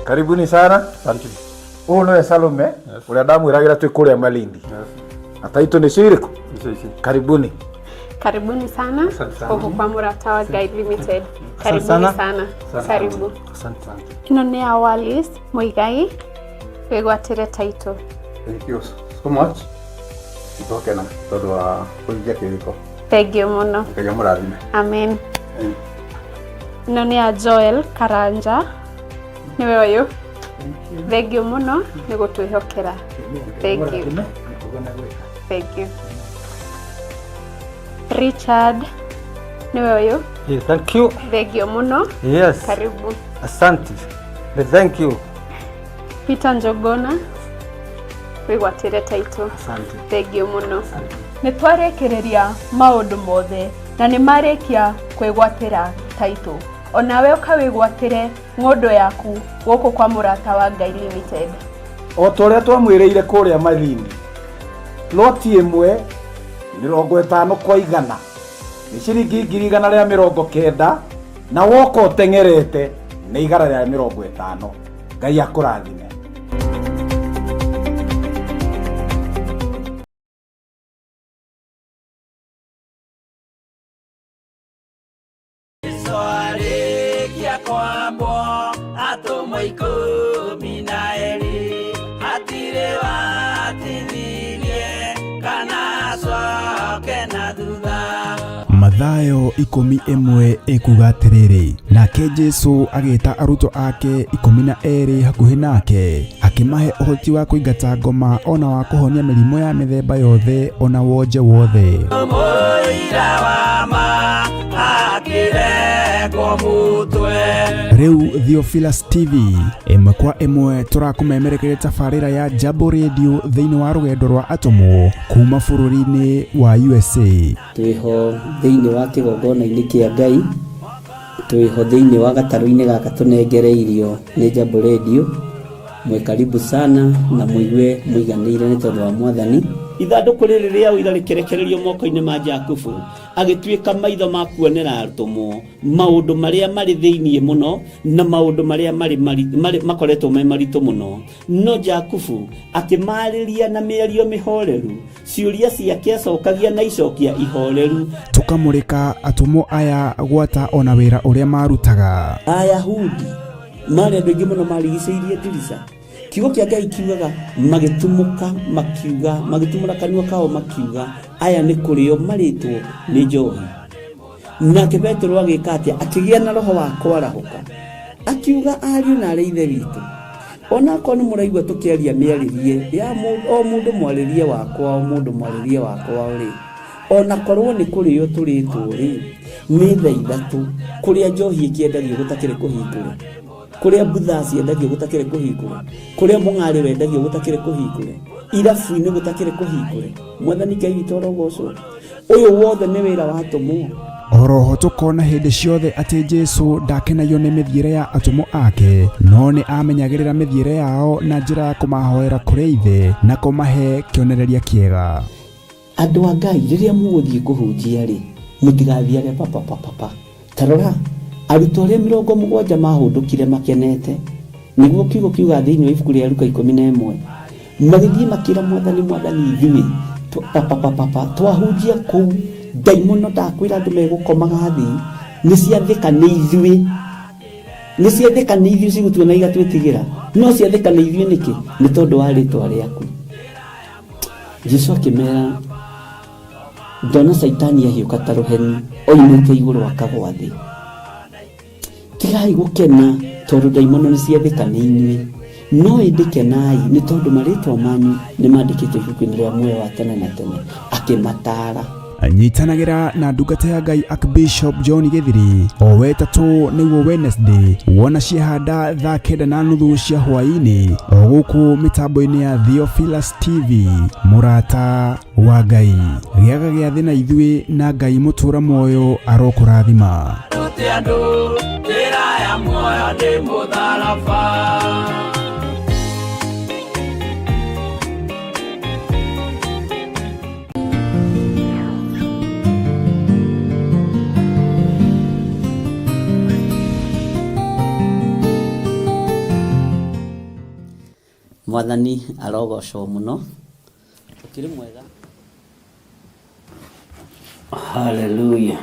Karibuni sana. Asante. Ũyũ nĩwe Salome ũrĩa ndamwĩragĩra twĩ kũrĩa Malindi. Na taitũ nĩcio irĩkũ? Icio ici. Karibuni. Karibuni sana Asante sana. huku kwa Murata wa Guide Limited. Karibuni sana. sana. Asante. Karibu. Asante sana. Ĩno nĩ ya Wallis Muigai wĩgwatĩre title. Thank you so much. Nĩtwakena tondũ wa kũhingia kĩrĩko. Thank you mũno. Ngai amũrathime. Amen. Ĩno nĩ ya Joel Karanja nĩwe ũyũ. Thank you mũno nĩ gũtwĩhokera. Thank you. Thank you. Richard nĩwe ũyũ. Yeah, thank you. Thank you mũno. Yes. Karibu. Asante. Thank you. Peter Njogona wĩgwatĩre title. Asante. Thank you mũno. Nĩ twarĩkĩrĩria maũndũ mothe na nĩ marĩkia kwĩgwatĩra taitũ. Onawe ũkawĩgwatĩre ng'ũndũ yaku gũkũ kwa Mũrata wa Ngai Limited. O ta ũrĩa twamwĩrĩire kũrĩa Malindi, loti ĩmwe 50 kwa 100 nĩ ciringi 190,000 na woka ũteng'erete nĩ 150. Ngai akũrathime. Arĩkia kwambwo atũmwo 12 hatirĩ watithirie kana acoke na thutha. Mathayo 11 ĩkuga atĩrĩrĩ, nake Jesu agĩta arutwo ake 12 hakuhĩ nake, akĩmahe ũhoti wa kũingata ngoma ona wa kũhonia mĩrimũ ya mĩthemba yothe ona wonje wothe. Mũira wa ma akĩrengwo mũtwe. Rĩu Theophilus TV ĩmwe kwa ĩmwe tũrakũmemerekeria tabarĩra ya Jambo Radio thĩinĩ wa rũgendo rwa atũmwo kuma bũrũri-inĩ wa USA. Twĩho thĩinĩ wa kĩgongona-inĩ kĩa Ngai, twĩho thĩinĩ wa gatarũ-inĩ gaka tũnengereirio nĩ Jambo Radio. Mwĩ karibu sana na mũigue mũiganĩire nĩ tondũ wa Mwathani. Ithandũkũ rĩrĩ rĩa ũira rĩkĩrekererio moko-inĩ ma Jakubu, agĩtuĩka maitho ma kuonera atũmwo maũndũ marĩa marĩ thĩinĩ mũno na maũndũ marĩa marĩ makoretwo me maritũ mũno. No Jakubu akĩmarĩria na mĩario mĩhoreru, ciũria ciake acokagia na icokia ihoreru. Tũkamũrĩka atũmwo aya gwata ona wĩra ũrĩa marutaga. Ayahudi marĩ andũ aingĩ mũno marigicĩirie ndirica. Kiugo kĩa Ngai kiugaga magĩtumũka makiuga, magĩtumũra kanua kao makiuga, aya nĩ kũrĩo marĩtwo nĩ njohi. Nake Petero agĩka atĩa? Akĩgĩa na roho wa kwarahũka, akiuga, ariũ na arĩ ithe witũ, onakorwo nĩ mũraigua tũkĩaria mĩarĩrie ya o mũndũ mwarĩrie wakwa, o mũndũ mwarĩrie wakwa rĩ, ona korwo nĩ kũrĩo tũrĩtwo rĩ, nĩ thaa 3 kũrĩa njohi ĩkĩendagio gũtakĩrĩ kũhingũre, kũrĩa mbutha ciendagio gũtakĩrĩ kũhingũre, kũrĩa mũng'arĩ wendagio gũtakĩrĩ kũhingũre, irabu-inĩ gũtakĩrĩ kũhingũre. Mwathani Ngai witũ arogocwo. Ũyũ wothe nĩ wĩra wa atũmwo. Oroho tũkona hĩndĩ ciothe atĩ Jesu ndakenagio nĩ mĩthiĩre ya atũmwo ake, no nĩ amenyagĩrĩra mĩthiĩre yao na njĩra ya kũmahoera kũrĩ Ithe na kũmahe kĩonereria kĩega. Andũ a Ngai, rĩrĩa mũgũthiĩ kũhunjia rĩ, mũtigathiage papapapapa. Ta rora arutwo arĩa 70 mahũndũkire makenete, nĩguo kiugo kiuga thĩinĩ wa ibuku rĩa Luka 11, magĩthiĩ makĩra Mwathani, Mwathani, ithuĩ papapapapa twahunjia kũu ndaimono, ndakwĩra andũ megũkomaga thĩ nĩ ciathĩka nĩ ithuĩ, nĩ ciathĩka nĩ ithuĩ, cigũtuona igatwĩtigĩra, no ciathĩka nĩ ithuĩ nĩkĩ? Nĩ tondũ wa rĩtwa rĩaku. Jesu akĩmera, ndona Caitani ahiũka ta rũheni oimĩte igũrũ akagwa thĩ. Tigai gũkena tondũ ndaimono nĩ ciathĩka nĩ inyuĩ, no ĩndĩ kenai nĩ tondũ marĩtwa manyu nĩ mandĩkĩtwo ibuku-inĩ rĩa muoyo wa tene na tene. Akĩmataara. Nyitanagĩra na ndungata ya Ngai Archbishop John Gĩthiri o wetatũ nĩguo Wednesday, wona ciahanda thaa 9:30 cia hwaĩ-inĩ, o gũkũ mĩtambo-inĩ ya Theophilus TV. Mũrata wa Ngai, gĩaga gĩathĩ na ithuĩ, na Ngai mũtũra muoyo arokũrathima. Rute andũ njĩra ya muoyo nĩ mũtharaba. Mwathani arogocwo mũno. Ũkĩrĩ mwega? Hallelujah.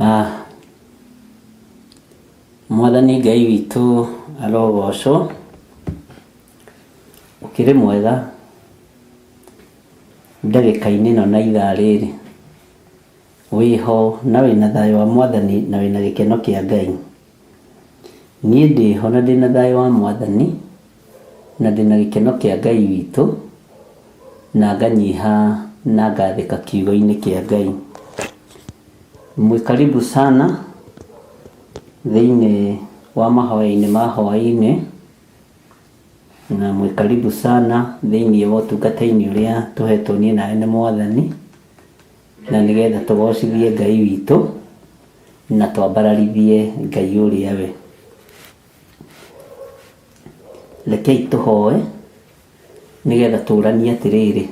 Ah, Mwathani Ngai witũ arogocwo. Ũkĩrĩ mwega ndagĩka-inĩ ĩno na ithaa rĩrĩ. Wĩho na wĩna thayũ wa Mwathani na wĩna gĩkeno kĩa Ngai. Niĩ ndĩho na ndĩna thayũ wa Mwathani na ndĩna gĩkeno kĩa Ngai witũ na nganyiha na ngathĩka kiugo-inĩ kĩa Ngai. Mwĩ karibu sana thĩinĩ wa mahoya-inĩ ma hwaĩ-inĩ na mwĩ karibu sana thĩinĩ wa ũtungata-inĩ ũrĩa tũhetwo niĩ nawe nĩ Mwathani. Na nĩ getha tũgocithie Ngai witũ na twambararithie Ngai ũrĩa we. Rekei tũhoe nĩ getha tũranie atĩrĩrĩ,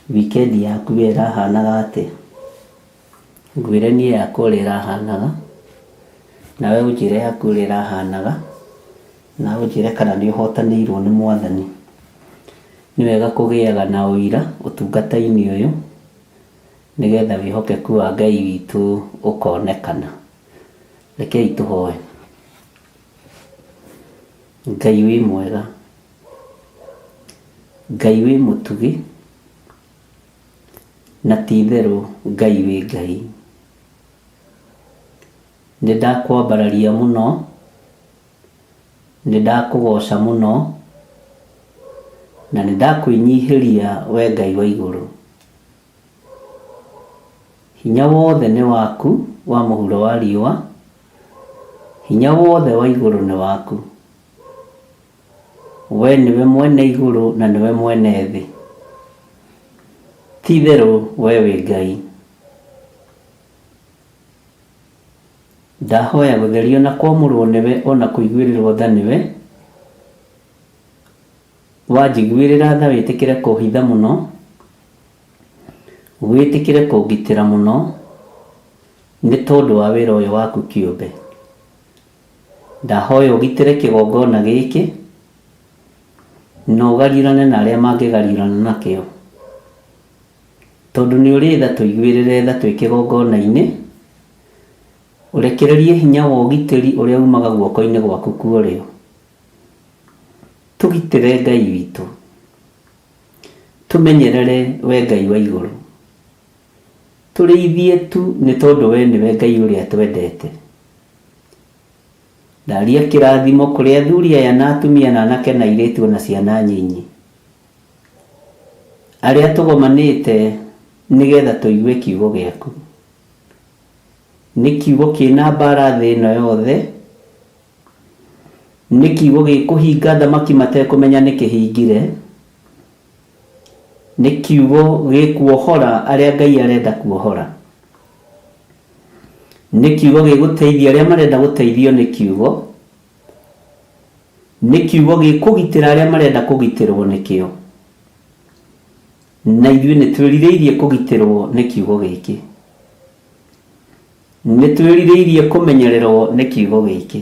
weekend yaku we ĩrahanaga atĩa? Ngwĩre niĩ yakwa ũrĩa ĩrahanaga, nawe ũnjĩre yaku ũrĩa ĩrahanaga, nawe ũnjĩre kana nĩ ũhotanĩirwo nĩ Mwathani. Nĩ wega kũgĩaga na ũira ũtungata-inĩ ũyũ, nĩgetha wĩhokeku wa Ngai witũ ũkonekana. Rekei tũhoe. Ngai wĩ mwega, Ngai wĩ mũtugi, na ti itherũ Ngai wĩ Ngai. Nĩ ndakwambararia mũno. Nĩ ndakũgooca mũno, na nĩ ndakwĩnyihĩria wee Ngai wa igũrũ. Hinya wothe nĩ waku wa mũhuro wa riũa, hinya wothe wa igũrũ nĩ waku. Wee nĩwe mwene igũrũ na nĩwe mwene thĩ. Ti itherũ wee wĩ Ngai. Ndahoya gũtherio na kwamũrwo nĩwe o na kũiguĩrĩrwo tha nĩwe. Wanjiguĩrĩra tha wĩtĩkĩre kũhitha mũno, wĩtĩkĩre kũngitĩra mũno, nĩ tondũ wa wĩra ũyũ waku kĩũmbe. Ndahoya ũgitĩre kĩgongona gĩkĩ, na ũgariũrane na arĩa mangĩgariũrana nakĩo. Tondũ nĩ ũrĩ tha tũiguĩrĩre tha twĩ kĩgongona-inĩ, ũrekererie hinya wa ũgitĩri ũrĩa umaga guoko-inĩ gwaku kwa ũrĩo. Tũgitĩre Ngai witũ. Tũmenyerere we Ngai wa igũrũ. Tũrĩithie tu nĩ tondũ we nĩwe Ngai ũrĩa twendete. Ndaria kĩrathimo kũrĩ athuri aya na atumia na anake na airĩtu ona ciana nyinyi. Arĩa tũgomanĩte nĩgetha tũigue kiugo gĩaku. Nĩ kiugo kĩna mbara thĩ ĩno yothe, nĩ kiugo gĩkũhinga athamaki matekũmenya nĩ kĩhingire, nĩ kiugo gĩkuohora arĩa Ngai arenda kuohora, nĩ kiugo gĩgũteithia arĩa marenda gũteithio nĩ kiugo, Nĩ kiugo gĩkũgitĩra arĩa marenda kũgitĩrwo nĩkĩo. Na ithuĩ nĩ twĩrirĩirie kũgitĩrwo nĩ kiugo gĩkĩ. Nĩ twĩrirĩirie kũmenyererwo nĩ kiugo gĩkĩ.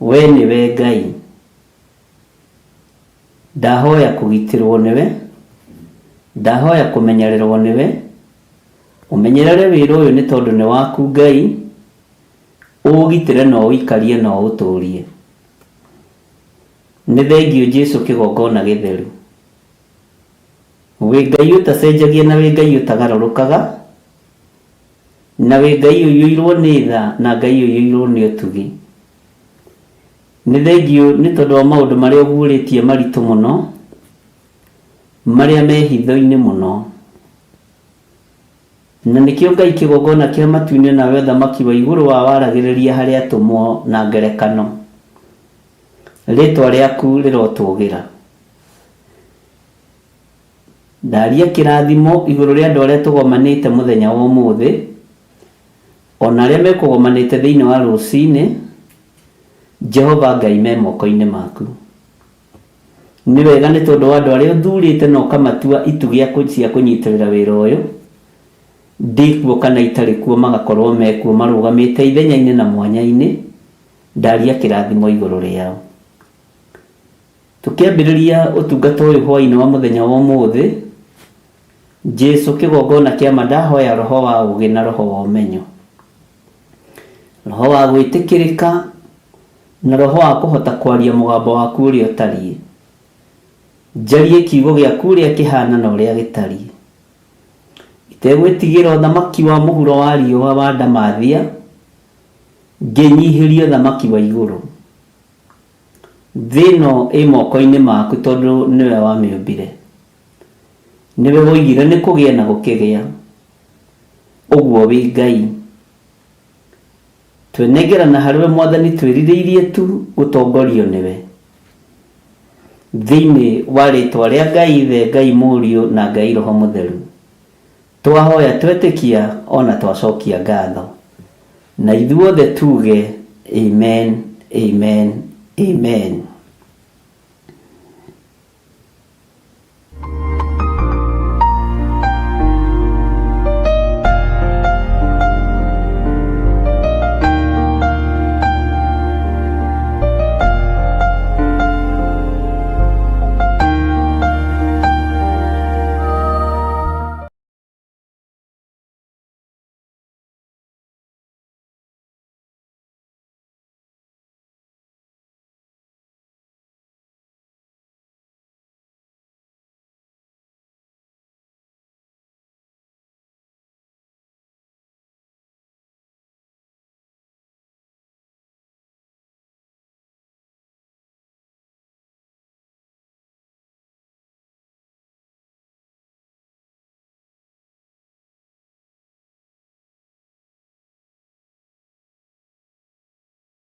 We nĩwe Ngai. Ndahoya kũgitĩrwo nĩwe, ndahoya kũmenyererwo nĩwe, ũmenyerere wĩra ũyũ nĩ tondũ nĩ waku Ngai, Ũũgitĩre na ũũikarie na ũũtũũrie. Nĩ thengiũ Jesu kĩgongona gĩtheru. Wĩ Ngai ũtacenjagia na wĩ Ngai ũtagarũrũkaga, na wĩ Ngai ũiyũirwo nĩ tha na Ngai ũiyũirwo nĩ ũtugi. Nĩ thengiũ nĩ tondũ wa maũndũ marĩa ũguũrĩtie maritũ mũno, marĩa me hitho-inĩ mũno. Na nĩkĩo Ngai kĩgongona kĩa matu-inĩ nawe ũthamaki wa igũrũ wawaragĩrĩria harĩ atũmwo na ngerekano. Rĩĩtwa rĩaku rĩrotũũgĩra. Ndaria kĩrathimo igũrũ rĩa andũ arĩa tũgomanĩte mũthenya wa ũmũthĩ, o na arĩa mekũgomanĩte thĩinĩ wa rũcinĩ, Jehova Ngai me moko-inĩ maku. Nĩ wega nĩ tondũ wa andũ arĩa ũthurĩte na ũkamatua itugĩ cia kũnyitĩrĩra wĩra ũyũ, ndĩ kuo kana itarĩ kuo magakorwo me kuo marũgamĩte ithenya-inĩ na mwanya-inĩ. Ndaria kĩrathimo igũrũ rĩao. Tũkĩambĩrĩria ũtungata ũyũ hwaĩ-inĩ wa mũthenya wa ũmũthĩ, Jesu kĩgongona kĩa ma ndahoya roho wa ũũgĩ na roho wa ũmenyo. Roho wa gwĩtĩkĩrĩka na roho wa kũhota kwaria mũgambo waku ũrĩa ũtariĩ. Njarie kiugo gĩaku ũrĩa kĩhana na ũrĩa gĩtariĩ. Itegwĩtigĩra ũthamaki wa mũhuro wa riũa wa Ndamathia, ngĩnyihĩria ũthamaki wa igũrũ. Thĩ ĩno ĩ moko-inĩ maku tondũ nĩwe wamĩũmbire. Nĩwe woigire nĩ kũgĩe na gũkĩgĩa. Ũguo wĩ Ngai. Twenengerana harĩwe Mwathani twĩrirĩirie tu gũtongorio nĩwe. Thĩinĩ wa rĩtwa rĩa Ngai Ithe, Ngai Mũriũ na Ngai Roho Mũtheru. Twahoya twetĩkia ona twacokia ngatho. Na ithuothe tuge Amen, Amen, Amen.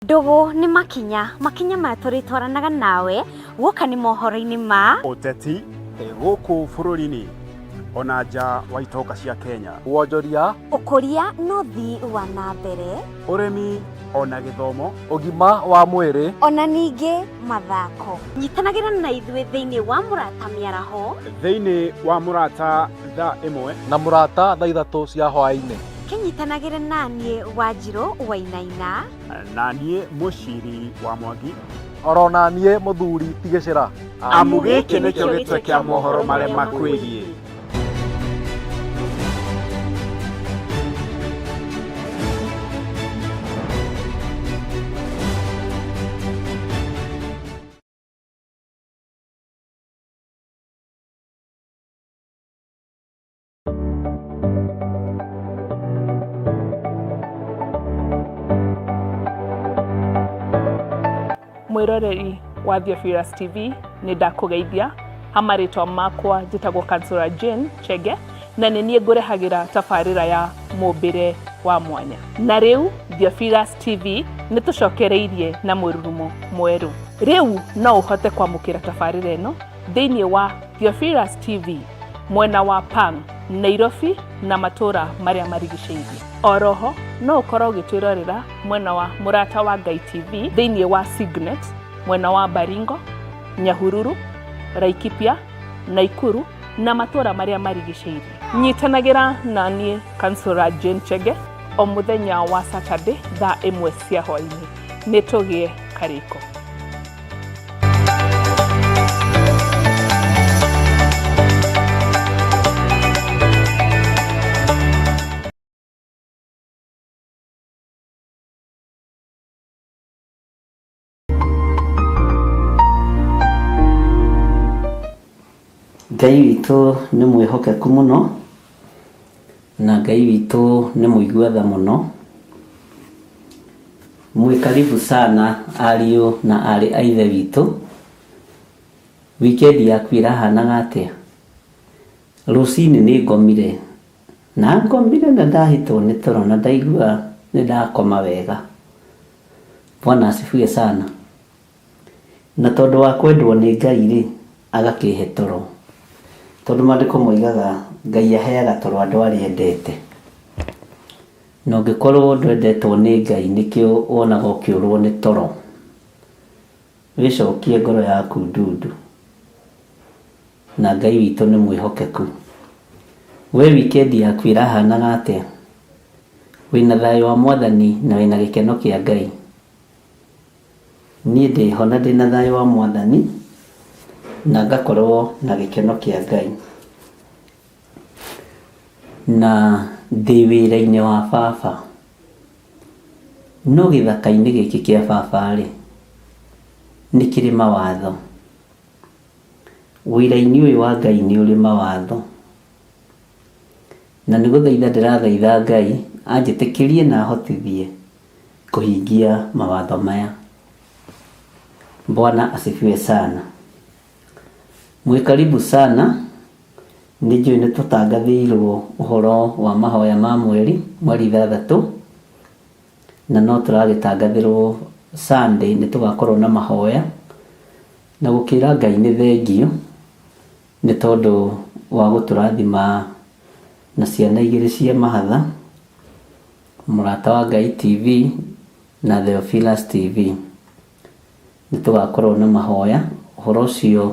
Ndũgũ nĩ makinya, makinya maya tũrĩtwaranaga nawe guoka nĩ mohoro-inĩ ma ũteti gũkũ bũrũri-inĩ ona nja wa itonga cia Kenya, wonjoria, ũkũria na ũthii wa na mbere, ũrĩmi ona gĩthomo, ũgima wa mwĩrĩ, ona ningĩ mathako. Nyitanagĩra na ithuĩ thĩinĩ wa Mũrata Mĩaraho, thĩinĩ wa Mũrata thaa ĩmwe na Mũrata thaa ithatũ cia hwaĩ-inĩ. Kĩnyitanagĩre naniĩ Wanjirũ Wainaina. Na niĩ Mũciri wa Mwangi. Oro na niĩ Mũthuri ti Gĩcĩra. Amu gĩkĩ nĩkĩo gĩtwe kĩa mohoro marĩa makwĩgiĩ. Mwĩroreri wa Theophilus TV nĩ ndakũgeithia ha marĩtwa makwa njĩtagwo Kansũra Jane Chege na nĩ niĩ ngũrehagĩra tabarĩra ya mũmbĩre wa mwanya. Na rĩu Theophilus TV nĩ tũcokereirie na mũrurumo mwerũ. Rĩu no ũhote kwamũkĩra tabarĩra ĩno thĩinĩ wa Theophilus TV mwena wa Pang, Nairobi na matũra marĩa marigicĩirie. Oroho no ũkorwo ũgĩtwĩrorera mwena wa Mũrata wa Ngai TV thĩinĩ wa Signet mwena wa Baringo, Nyahururu, Laikipia, Naikuru na matũra marĩa marigicĩirie. Nyitanagĩra na niĩ Kansũra Jane Chege o mũthenya wa Saturday thaa ĩmwe cia hwaĩ-inĩ. Nĩ tũgĩe karĩko. Ngai witũ nĩ mwĩhokeku mũno, na Ngai witũ nĩ mũigua tha mũno. Mwĩ karibu sana ariũ na aarĩ a Ithe witũ. Wikendi yaku ĩrahanaga atĩa? Rũcinĩ nĩ ngomire, na ngomire na ndahĩtwo nĩ toro na ndaigua nĩ ndakoma wega. Bwana asifiwe sana. Na tondũ wa kwendwo nĩ Ngai-rĩ, agakĩhe toro. Tondũ maandĩko moigaga Ngai aheaga toro andũ arĩa endete. Na ũngĩkorwo ndwendetwo nĩ Ngai nĩkĩo wonaga ũkĩũrwo nĩ toro. Wĩcokie ngoro yaku ndundu. Na Ngai witũ nĩ mwĩhokeku. We wikendi yaku ĩrahanaga atĩa? Wĩna thayũ wa Mwathani na wĩna gĩkeno kĩa Ngai? Niĩ ndĩho na ndĩna thayũ wa Mwathani na ngakorwo na gĩkeno kĩa Ngai. Na ndĩ wĩra-inĩ wa baba. No gĩthaka-inĩ gĩkĩ kĩa baba-rĩ, nĩ kĩrĩ mawatho. Wĩra-inĩ ũyũ wa Ngai nĩ ũrĩ mawatho. Na nĩ gũthaitha ndĩrathaitha Ngai anjĩtĩkĩrie na ahotithie kũhingia mawatho maya. Bwana asifiwe sana. Mwĩ karibu sana, nĩ njũĩ nĩ tũtangathĩirwo ũhoro wa mahoya ma mweri, mweri ithathatũ, na no tũragĩtangathĩrwo Sunday nĩ tũgakorwo na mahoya, na gũkĩra Ngai nĩ thengiũ, nĩ tondũ wa gũtũrathima na ciana igĩrĩ cia mahatha, Mũrata wa Ngai TV na Theophilus TV. Nĩ tũgakorwo na mahoya, ũhoro ũcio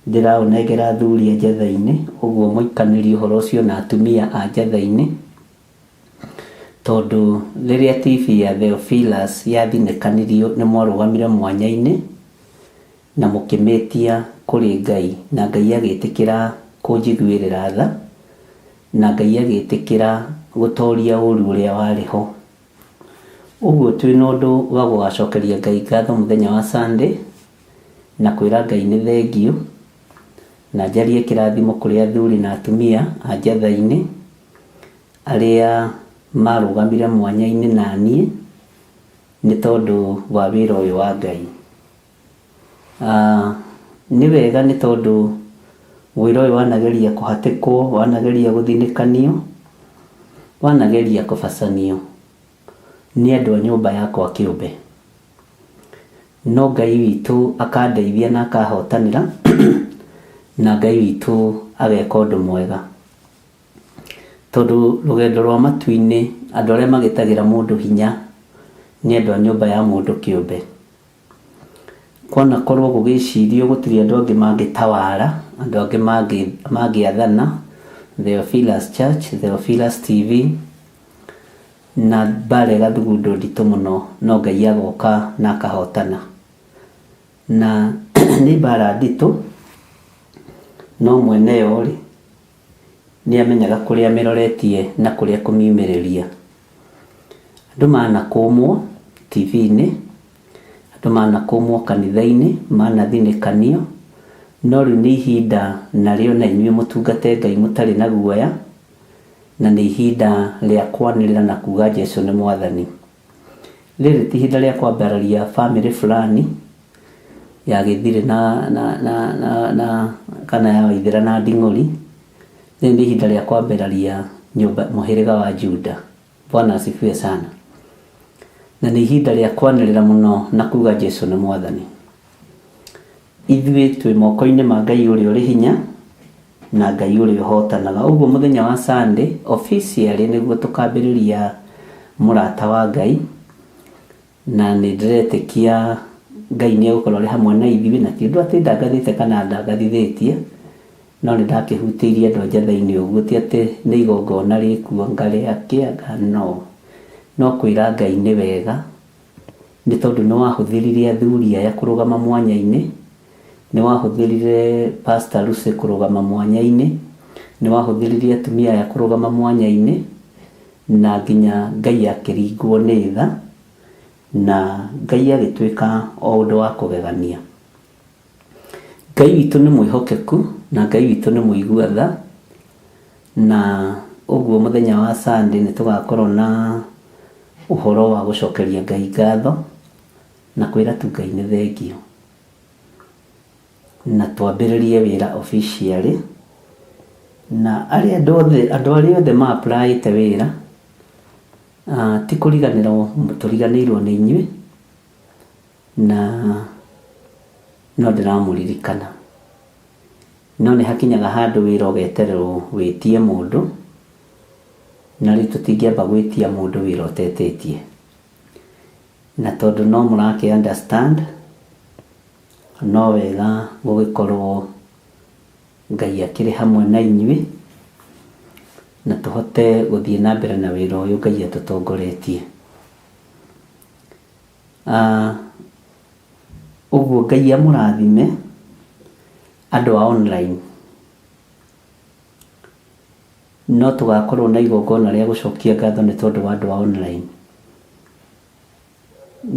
ndĩraũnengera athuri a njatha-inĩ, ũguo mũikanĩrie ũhoro ũcio na atumia a njatha-inĩ, tondũ rĩrĩa TV ya Theophilus yathinĩkanirio nĩ mwarũgamire mwanya-inĩ, na mũkĩmĩtia kũrĩ Ngai, na Ngai agĩtĩkĩra kũnjiguĩrĩra tha, na Ngai agĩtĩkĩra gũtoria ũru ũrĩa warĩ ho. Ũguo twĩ na ũndũ wa gũgacokeria Ngai ngatho mũthenya wa Sunday, na kwĩra Ngai nĩ thengiũ, na njarie kĩrathimo kũrĩ athuri na atumia a njatha-inĩ, arĩa marũgamire mwanya-inĩ na niĩ, nĩ tondũ wa wĩra ũyũ wa Ngai. Nĩ wega nĩ tondũ wĩra ũyũ wanageria kũhatĩkwo, wanageria gũthinĩkanio, wanageria kũbacanio nĩ andũ a nyũmba yakwa kĩũmbe. No Ngai witũ akandeithia na akahotanĩra, na Ngai witũ ageka ũndũ mwega. Tondũ rũgendo rwa matu-inĩ andũ arĩa magĩtagĩra mũndũ hinya nĩ andũ a nyũmba ya mũndũ kĩũmbe. Kwanakorwo gũgĩcirio gũtirĩ andũ angĩ mangĩtawara, andũ angĩ mangĩathana, Theophilus Church, Theophilus TV, na mbara ĩgathugundwo nditũ mũno, no Ngai agoka na akahotana. Na nĩ mbara nditũ, no mwene yo rĩ, nĩ amenyaga kũrĩa amĩroretie na kũrĩa ekũmiumĩrĩria. Andũ manakũmwo TV-inĩ, andũ manakũmwo kanitha-inĩ, manathinĩkanio, no rĩu nĩ ihinda narĩo na inyuĩ mũtungate Ngai mũtarĩ na guoya, na nĩ ihinda rĩa kwanĩrĩra na kuga Jesu nĩ Mwathani. Rĩrĩ ti ihinda rĩa kwambararia bamĩrĩ fulani ya Gĩthirĩ na, na, na, na, na kana ya Waithĩra na Nding'ũri. Rĩrĩ nĩ ihinda rĩa kwambararia nyũmba, mũhĩrĩga wa Juda. Bwana asifiwe sana. Na nĩ ihinda rĩa kwanĩrĩra mũno na kuga Jesu nĩ Mwathani. Ithuĩ twĩ moko-inĩ ma Ngai ũrĩa ũrĩ hinya na Ngai ũrĩa ũhotanaga. Ũguo mũthenya wa Sunday officially nĩguo tũkambĩrĩria mũrata wa Ngai, na nĩ ndĩretĩkia Ngai nĩ egũkorwo arĩ hamwe na ithuĩ, na ti ũndũ atĩ ndangathĩte kana ndangathithĩtie, no nĩ ndakĩhutĩirie andũ a njatha-inĩ ũguo, ti atĩ nĩ igongona rĩkuo ngarĩa kĩanga, no. No kwĩra Ngai nĩ wega. Nĩ tondũ nĩ wahũthĩrire athuri aya kũrũgama mwanya-inĩ, nĩ wahũthĩrire Pastor Lucy kũrũgama mwanya-inĩ, nĩ wahũthĩrire atumia aya kũrũgama mwanya-inĩ, na nginya Ngai akĩringwo nĩ tha, na Ngai agĩtwĩka o ũndũ wa kũgegania. Ngai witũ nĩ mwĩhokeku, na Ngai witũ nĩ mũigua tha, na ũguo mũthenya wa Sunday nĩ tũgakorwo na ũhoro wa gũcokeria Ngai ngatho, na kwĩra tu Ngai nĩ thengiũ. Na twambĩrĩrie wĩra officially, na arĩa andũ othe, andũ arĩa othe ma apply ĩte wĩra, ti kũriganĩrwo tũriganĩirwo nĩ inyuĩ, na no ndĩramũririkana. No nĩ hakinyaga handũ wĩra ũgetererwo wĩtie mũndũ, na rĩu tũtingĩamba gwĩtia mũndũ wĩra ũtetĩtie. Na tondũ no mũrakĩ understand, no wega gũgĩkorwo Ngai akĩrĩ hamwe na inyuĩ, na tũhote gũthiĩ na mbere na wĩra ũyũ Ngai atũtongoretie. Ũguo Ngai amũrathime andũ a online. No tũgakorwo na igongona rĩa gũcokia ngatho nĩ tondũ wa andũ a online.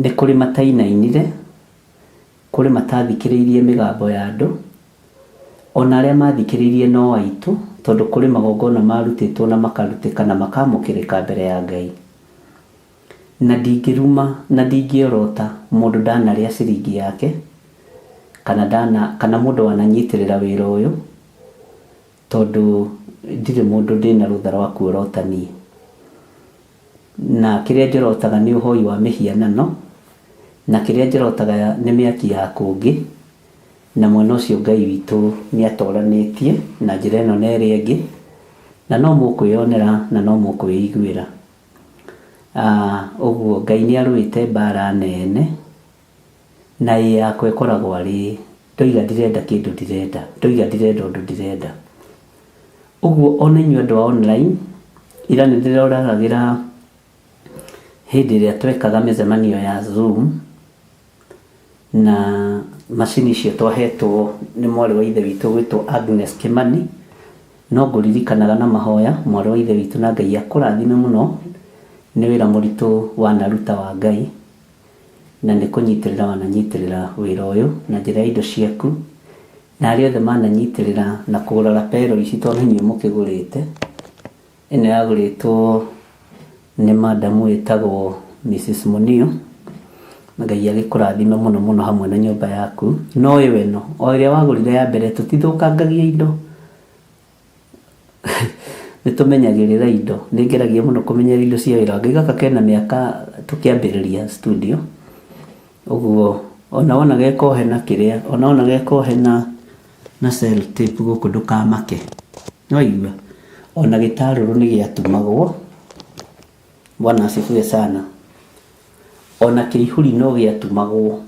Nĩ kũrĩ matainainire, kũrĩ matathikĩrĩirie mĩgambo ya andũ, ona arĩa mathikĩrĩirie no aitũ, tondũ kũrĩ magongona marutĩtwo na makarutĩka na makamũkĩrĩka mbere ya Ngai. Na ndingĩruma na ndingĩorota mũndũ ndanarĩa ciringi yake, kana ndana, kana mũndũ wananyitĩrĩra wĩra ũyũ, tondũ ndirĩ mũndũ ndĩna rũtha rwa kuorota niĩ. Na kĩrĩa njorotaga nĩ ũhoi wa mĩhianano, na kĩrĩa njorotaga nĩ mĩaki ya kũngĩ, na mwena ũcio Ngai witũ nĩ atoranĩtie na njĩra ĩno na ĩrĩa ĩngĩ, na no mũkwĩyonera na no mũkwĩiguĩra. Ũguo Ngai nĩ arũĩte mbara nene, na ĩ yakwa ĩkoragwo arĩ ndoiga ndirenda kĩndũ ndirenda, ndoiga ndirenda ũndũ ndirenda. Ũguo ona inyuĩ andũ a online, ira nĩ ndĩroragagĩra hĩndĩ ĩrĩa twekaga mĩcemanio ya Zoom, na macini icio twahetwo nĩ mwarĩ wa ithe witũ ũgwĩtwo Agnes Kimani, no ngũririkanaga na mahoya mwarĩ wa ithe witũ na Ngai akũrathime mũno nĩ wĩra mũritũ wanaruta wa Ngai, na nĩ kũnyitĩrĩra wananyitĩrĩra wĩra ũyũ na njĩra ya indo ciaku, na arĩa othe mananyitĩrĩra na kũgũra lapel ici tondũ nĩ inyuĩ mũkĩgũrĩte. Ĩno yagũrĩtwo nĩ madam wĩtagwo Mrs Munio, na Ngai agĩkũrathime mũno mũno hamwe na nyũmba yaku. No ĩyo ĩno, o ĩrĩa wagũrire ya mbere tũtithũkangagia indo, nĩ tũmenyagĩrĩra indo. Nĩ ngeragia mũno kũmenyerera indo cia wĩra wa Ngai. Gaka kena mĩaka tũkĩambĩrĩria studio, ũguo ona wona ge kohe na kĩrĩa, ona wona ge kohe na na sellotape gũkũ ndũkamake. Nĩwaigua? Ona gĩtarũrũ nĩ gĩatumagwo. Bwana asifiwe sana. Ona kĩihuri no gĩatumagwo.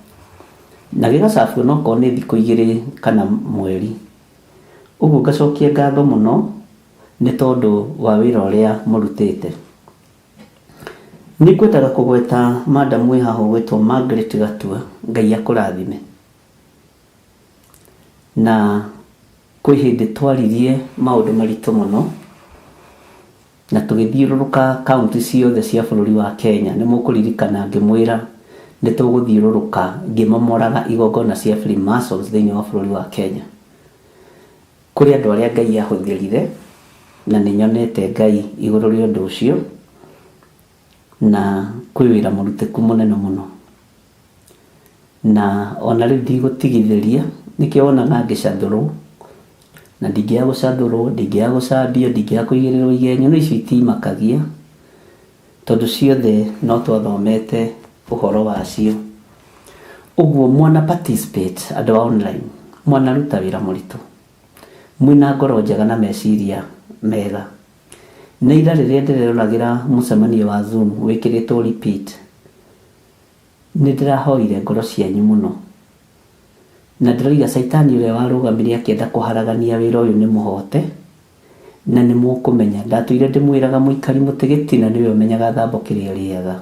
Na gĩgacabwo no korwo nĩ thikũ igĩrĩ kana mweri. Ũguo ngacokia ngatho mũno nĩ tondũ wa wĩra ũrĩa mũrutĩte. Nĩ ngwendaga kũgweta madam wĩ haha ũgwĩtwo Margaret Gatua, Ngai akũrathime. Na Kwĩ hĩndĩ twaririe maũndũ maritũ mũno na tũgĩthiũrũrũka kaũntĩ ciothe cia bũrũri wa Kenya. Nĩ mũkũririkana ngĩmwĩra nĩ tũgũthiũrũrũka ngĩmomoraga igongona cia Freemasons thĩinĩ wa bũrũri wa Kenya. Kũrĩ andũ arĩa Ngai ahũthĩrire na nĩ nyonete Ngai igũrũ rĩa ũndũ ũcio na kwĩ wĩra mũrutĩku mũnene mũno. Na ona rĩu ndigũtigithĩria, nĩkĩo wonaga ngĩcathũrwo, na ndingĩaga gũcathũrwo, ndingĩaga gũcambio, ndingĩaga kũigĩrĩrwo igenyo, no icio itimakagia, tondũ ciothe no twathomete ũhoro wacio. Ũguo mwana participate andũ a online, mwanaruta wĩra mũritũ, mwĩna ngoro njega na meciria mega. Nĩ ira rĩrĩa ndĩreroragĩra mũcemanio wa Zoom wĩkĩrĩtwo repeat, Nĩ ndĩrahoire ngoro cianyu mũno. Na ndĩroiga Caitani ũrĩa warũgamire akĩenda kũharagania wĩra ũyũ nĩ mũhote, na nĩ mũkũmenya. Ndatũire ndĩmwĩraga mũikari mũtĩ gĩtina nĩwe ũmenyaga thambo kĩrĩa ĩrĩaga.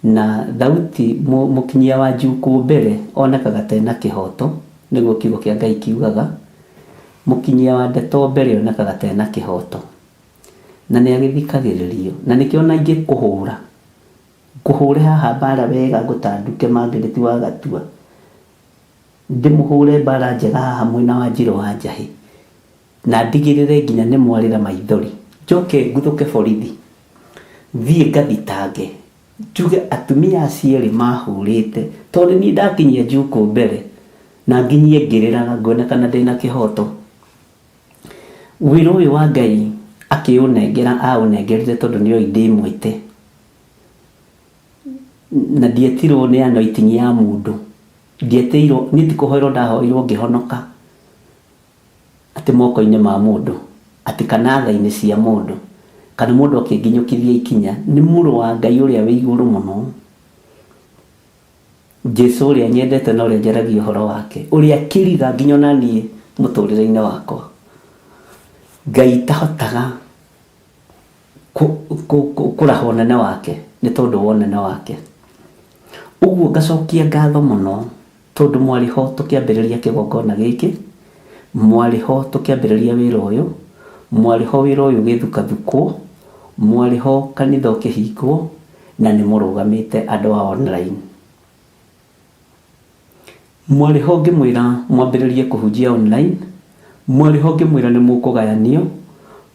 Na thauti mũkinyia wa njukũ mbere onekaga ta ena kĩhoto, nĩguo kiugo kĩa Ngai kiugaga. Mũkinyia wa ndeto mbere onekaga ta ena kĩhoto. Na nĩ agĩthikagĩrĩrio. Na nĩkĩo ona ingĩkũhũra, Ngũhũre haha mbara wega ngũtanduke Margaret wa Gatua. Ndĩmũhũre mbara njega haha mwena wa Njirũ wa Njahĩ. Na ndigĩrĩre nginya nĩ mwarĩra maithori. Njoke nguthũke borithi. Thiĩ ngathitange. Njuge atumia acio erĩ mahũrĩte tondũ nĩ niĩ ndakinyia njukũ mbere na nginyie ngĩrĩraga nguona kana ndĩna kĩhoto. Wĩra ũyũ wa Ngai akĩũnengera aũnengerire tondũ nĩoĩ ndĩ mwĩte. Na ndietirwo nĩ anointing ya mũndũ. Ndietĩirwo, niĩ ti kũhoerwo ndahoeirwo ngĩhonoka atĩ moko-inĩ ma mũndũ, atĩ kana tha-inĩ cia mũndũ, kana mũndũ akĩnginyũkithia ikinya. Nĩ mũrũ wa Ngai ũrĩa wĩ igũrũ mũno. Jesu ũrĩa nyendete na ũrĩa njaragia ũhoro wake, ũrĩa kĩriga nginya ona niĩ mũtũrĩre-inĩ wakwa. Ngai itahotaga kũraha ũnene wake nĩ tondũ wa ũnene wake. Ũguo ngacokia ngatho mũno. Tondũ mwarĩ ho tũkĩambĩrĩria kĩgongona gĩkĩ, mwarĩ ho tũkĩambĩrĩria wĩra ũyũ, mwarĩ ho wĩra ũyũ ũgĩthukathukwo, mwarĩ ho kanitha ũkĩhingwo, na nĩ mũrũgamĩte andũ a online. Mwarĩ ho ngĩmwĩra mwambĩrĩrie kũhunjia online, mwarĩ ho ngĩmwĩra nĩ mũkũgayanio,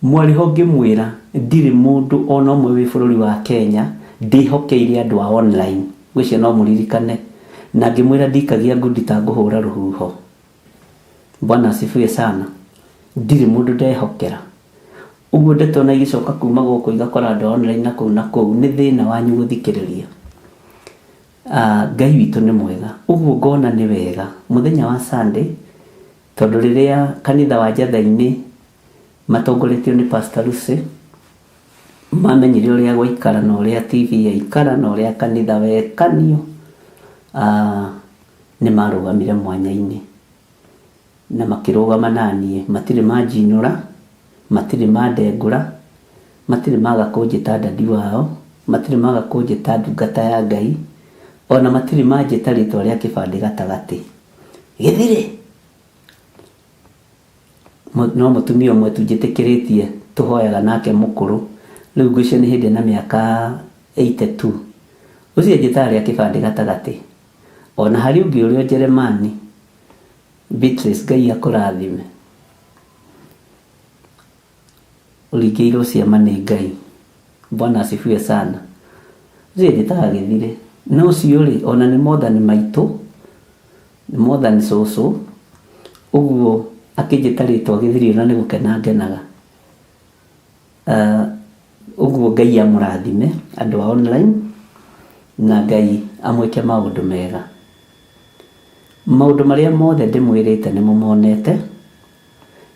mwarĩ ho ngĩmwĩra ndirĩ mũndũ ona ũmwe wĩ bũrũri wa Kenya ndĩhokeire andũ a online, ngwĩciria no mũririkane, na ngĩmwĩra ndikagia ngundi ta ngũhũra rũhuho. Bwana asifiwe sana. Ndirĩ mũndũ ndehokera. Ũguo ndeto ona igĩcoka kuma gũkũ igakora andũ a online na kũu na kũu, nĩ thĩna wanyu gũthikĩrĩria. Ah, Ngai witũ nĩ mwega. Ũguo ngona nĩ wega mũthenya wa Sunday, tondũ rĩrĩa kanitha wa Njatha-inĩ matongoretio nĩ Pastor Lucy mamenyire ũrĩa gwaikara na ũrĩa TV yaikara na ũrĩa kanitha wekanio, ah, nĩ marũgamire mwanya-inĩ na makĩrũgama naniĩ. Matirĩ manjinũra, matirĩ mandengũra, matirĩ maga kũnjĩta daddy wao, matirĩ maga kũnjĩta ndungata ya Ngai, ona matirĩ manjĩta rĩtwa rĩa kĩbandĩ gatagatĩ. Gĩthirĩ! No mũtumia ũmwe tu njĩtĩkĩrĩtie tũhoyaga nake mũkũrũ, rĩu ngwĩciria nĩ hĩndĩ ena mĩaka 82. Ũcio anjĩtaga rĩa kĩbandĩ gatagatĩ. Ona harĩ ũngĩ ũrĩa Njeremani, Beatrice Ngai akũrathime. Ũringĩirwo ciama nĩ Ngai. Bwana asifiwe sana. Ũcio anjĩtaga Gĩthirĩ. Na ũcio rĩ, ona nĩ mwathani maitũ, nĩ mwathani cũcũ, ũguo akĩnjĩta rĩtwa Gĩthirĩ ona nĩ gũkena ngenaga. Ũguo Ngai amũrathime andũ a online, na Ngai amwĩke maũndũ mega. Maũndũ marĩa mothe ndĩmwĩrĩte nĩ mũmonete,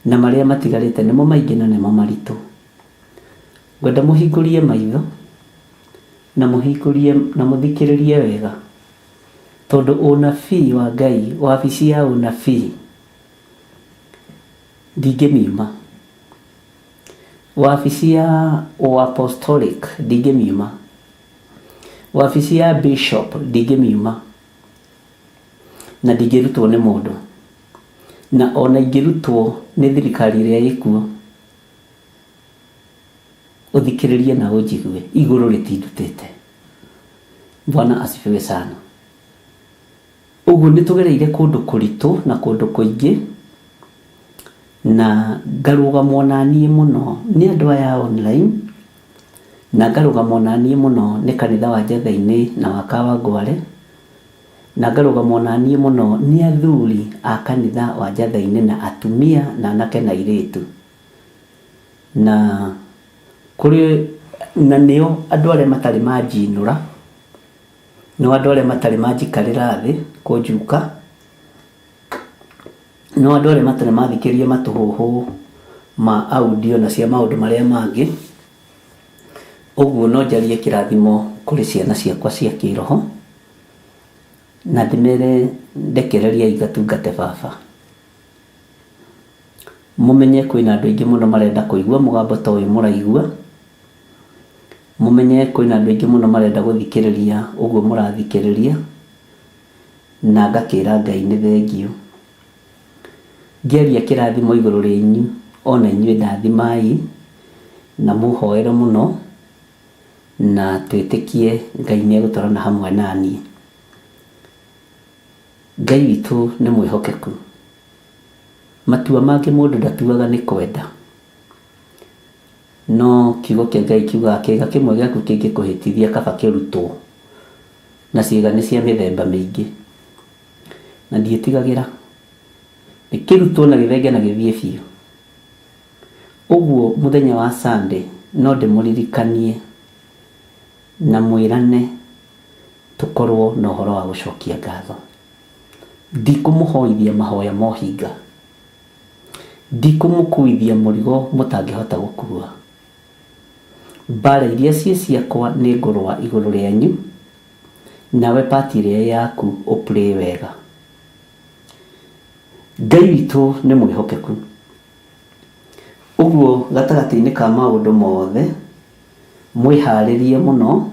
na marĩa matigarĩte nĩmo maingĩ na nĩmo maritũ. Ngwenda mũhingũrie maitho, na mũhingũrie na mũthikĩrĩrie wega, tondũ ũnabii wa Ngai, wabici ya ũnabii ndingĩmiuma. Wabici ya ũapostolic ndingĩmiuma. Wabici ya bishop ndingĩmiuma. Na ndingĩrutwo nĩ mũndũ. Na ona ingĩrutwo nĩ thirikari ĩrĩa ĩkuo, ũthikĩrĩrie na ũnjigue, igũrũ rĩtindutĩte. Bwana asifiwe sana. Ũguo nĩ tũgereire kũndũ kũritũ na kũndũ kũingĩ, na ngarũgamwo na niĩ mũno nĩ andũ aya a online, na ngarũgamwo na niĩ mũno nĩ kanitha wa Njetha-inĩ na wa Kawangware, na ngarũgamwo na niĩ mũno nĩ athuri a kanitha wa Njetha-inĩ na atumia na anake na airĩtu. Na kũrĩ na nĩo andũ arĩa matarĩ manjinũra, Nĩo andũ arĩa matarĩ manjikarĩra thĩ kũnjuka, nĩo andũ arĩa matarĩ mathikĩrĩria matũhũhũ ma audio na cia maũndũ marĩa mangĩ. Ũguo no njarie kĩrathimo kũrĩ ciana ciakwa cia kĩroho, na ndĩmere ndekereriai ngatungate baba. Mũmenye kwĩna andũ aingĩ mũno marenda kũigua mũgambo ta ũyũ mũraigua. Mũmenye kwĩna andũ aingĩ mũno marenda gũthikĩrĩria ũguo mũrathikĩrĩria, na ngakĩra Ngai nĩ thengiũ. Ngĩaria kĩrathimo igũrũ rĩanyu, ona inyuĩ ndathimai, na mũhoere mũno, na twĩtĩkie Ngai nĩ egũtwarana hamwe naniĩ. Ngai witũ nĩ mwĩhokeku. Matua mangĩ mũndũ ndatuaga nĩ kwenda. No kiugo kĩa Ngai kiugaga kĩĩga kĩmwe gĩaku kĩngĩkũhĩtithia kaba kĩrutwo. Na ciĩga nĩ cia mĩthemba mĩingĩ. Na ndiĩtigagĩra. Nĩ kĩrutwo na gĩthenge na gĩthiĩ biũ. Ũguo mũthenya wa Sunday no ndĩmũririkanie na mwĩrane tũkorwo na ũhoro wa gũcokia ngatho. Ndikũmũhoithia mahoya ma ũhinga. Ndikũmũkuithia mũrigo mũtangĩhota gũkua. Mbaara iria ciĩ ciakwa nĩngũrũa igũrũ rĩanyu, nawe part ĩrĩa ĩ yaku ũ play wega. Ngai witũ nĩ mwĩhokeku. Ũguo gatagatĩ-inĩ ka maũndũ mothe, mwĩharĩrie mũno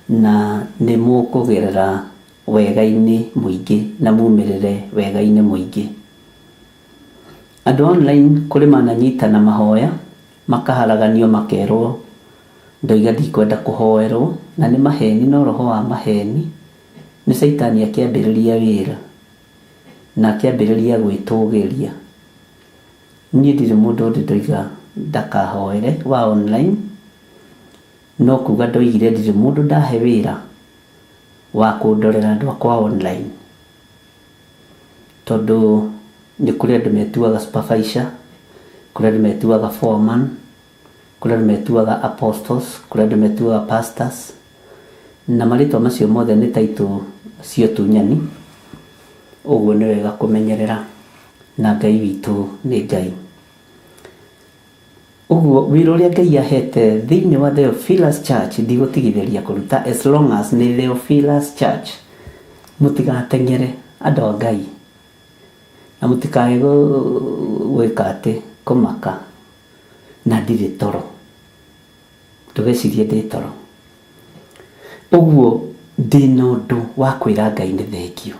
na nĩ mũkũgerera. wega-inĩ mũingĩ na mumĩrĩre wega-inĩ mũingĩ. Andũ a online kũrĩ mananyitana mahoya makaharaganio makerwo ndoiga ndikwenda kũhoerwo na nĩ maheni no roho wa maheni nĩ caitani akĩambĩrĩria wĩra na akĩambĩrĩria gwĩtũgĩria. Niĩ ndirĩ mũndũ ndĩ ndoiga ndakahoere wa online no kuga ndoigire ndirĩ mũndũ ndahe wĩra wa kũndorera andũ akwa online tondũ nĩ kũrĩ andũ metuaga supervisor, kũrĩ andũ metuaga foreman, kũrĩ andũ metuaga apostles, kũrĩ andũ metuaga pastors, na marĩtwa macio mothe nĩ title cia ũtunyani, ũguo nĩ wega kũmenyerera na Ngai witũ nĩ Ngai. Ũguo wĩra ũrĩa Ngai ahete thĩinĩ wa Theophilus Church ndigũtigithĩria kũruta as long as nĩ Theophilus Church. Mũtigateng'ere andũ a Ngai na mũtikae gwĩka atĩ kũmaka na ndirĩ toro. Ndũgecirie ndĩ toro. Ũguo ndĩna ũndũ wa kwĩra Ngai nĩ thengiũ.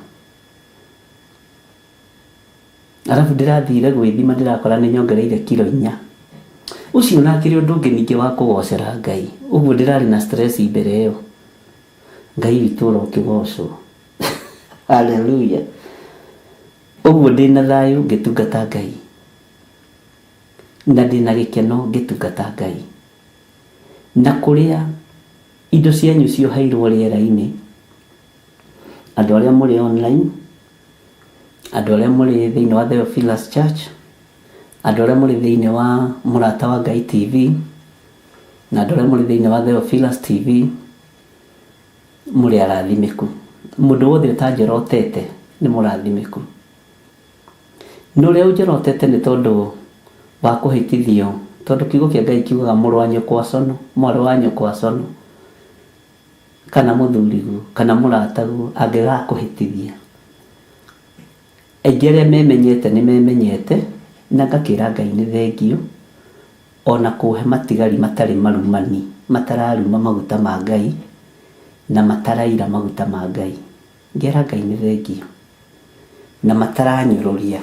Arabu ndĩrathire gwĩthima ndĩrakora nĩ nyongereire kiro inya. Ũcio na akĩrĩ ũndũ ũngĩ ningĩ wa kũgocera Ngai. Ũguo ndĩrarĩ na stress mbere ĩyo. Ngai witũ ũrokĩgocwo. Hallelujah. Ũguo ndĩna thayũ ngĩtungata Ngai. Na ndĩna gĩkeno ngĩtungata Ngai. Na kũrĩa indo cianyu cioheirwo rĩera-inĩ, andũ arĩa mũrĩ online, andũ arĩa mũrĩ thĩinĩ wa Theophilus Church, andũ arĩa mũrĩ thĩinĩ wa Mũrata wa Ngai TV, na andũ arĩa mũrĩ thĩinĩ wa Theophilus TV, mũrĩ arathimĩku. Mũndũ wothe ũtanjorotete nĩ mũrathimĩku. Na ũrĩa ũnjorotete nĩ tondũ wa kũhĩtithio, tondũ kiugo kĩa Ngai kiugaga mũrũ wa nyũkwa cono, mwarĩ wa nyũkwa cono, kana mũthuriguo, kana mũrataguo angĩgakũhĩtithia. Aingĩ arĩa memenyete nĩ memenyete, na ngakĩra Ngai nĩ thengiũ, ona kũhe matigari matarĩ marumani, matararuma maguta ma Ngai, na mataraira maguta ma Ngai. Ngera Ngai nĩ thengiũ, na mataranyũrũria.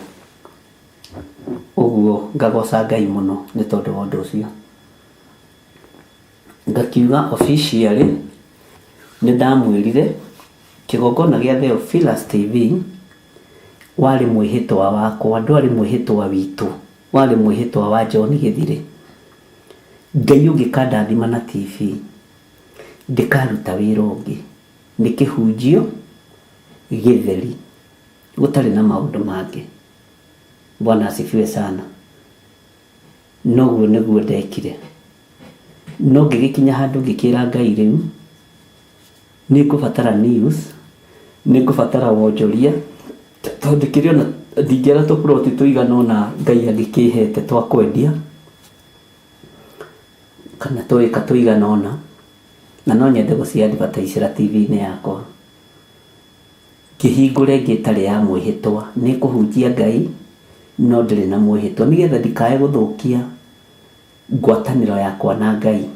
Ũguo ngagoca Ngai mũno nĩ tondũ wa ũndũ ũcio. Ngakiuga officially nĩ ndamwĩrire kĩgongona gĩa Theophilus TV warĩ mwĩhĩtwa wakwa, ndwarĩ mwĩhĩtwa witũ, warĩ mwĩhĩtwa wa John Gĩthirĩ. Ngai ũngĩkandathima na TV, ndĩkaruta wĩra ũngĩ, nĩ kĩhunjio gĩtheri, gũtarĩ na maũndũ mangĩ. Bwana asifiwe sana. Noguo nĩguo ndekire. No ngĩgĩkinya handũ ngĩkĩra Ngai rĩu nĩ ngũbatara news, nĩ ngũbatara wonjoria, tondũ kĩrĩ ona ndingĩara tũburoti tũigana ũna Ngai angĩkĩhete twa kwendia, kana tũĩka tũigana ũna, na no nyende gũci advertise ĩra TV-inĩ yakwa. Ngĩhingũra ĩngĩ ĩtarĩ ya mwĩhĩtwa. Nĩ kũhunjia Ngai, no ndĩrĩ na mwĩhĩtwa, nĩgetha ndikae gũthũkia ngwatanĩro yakwa na Ngai,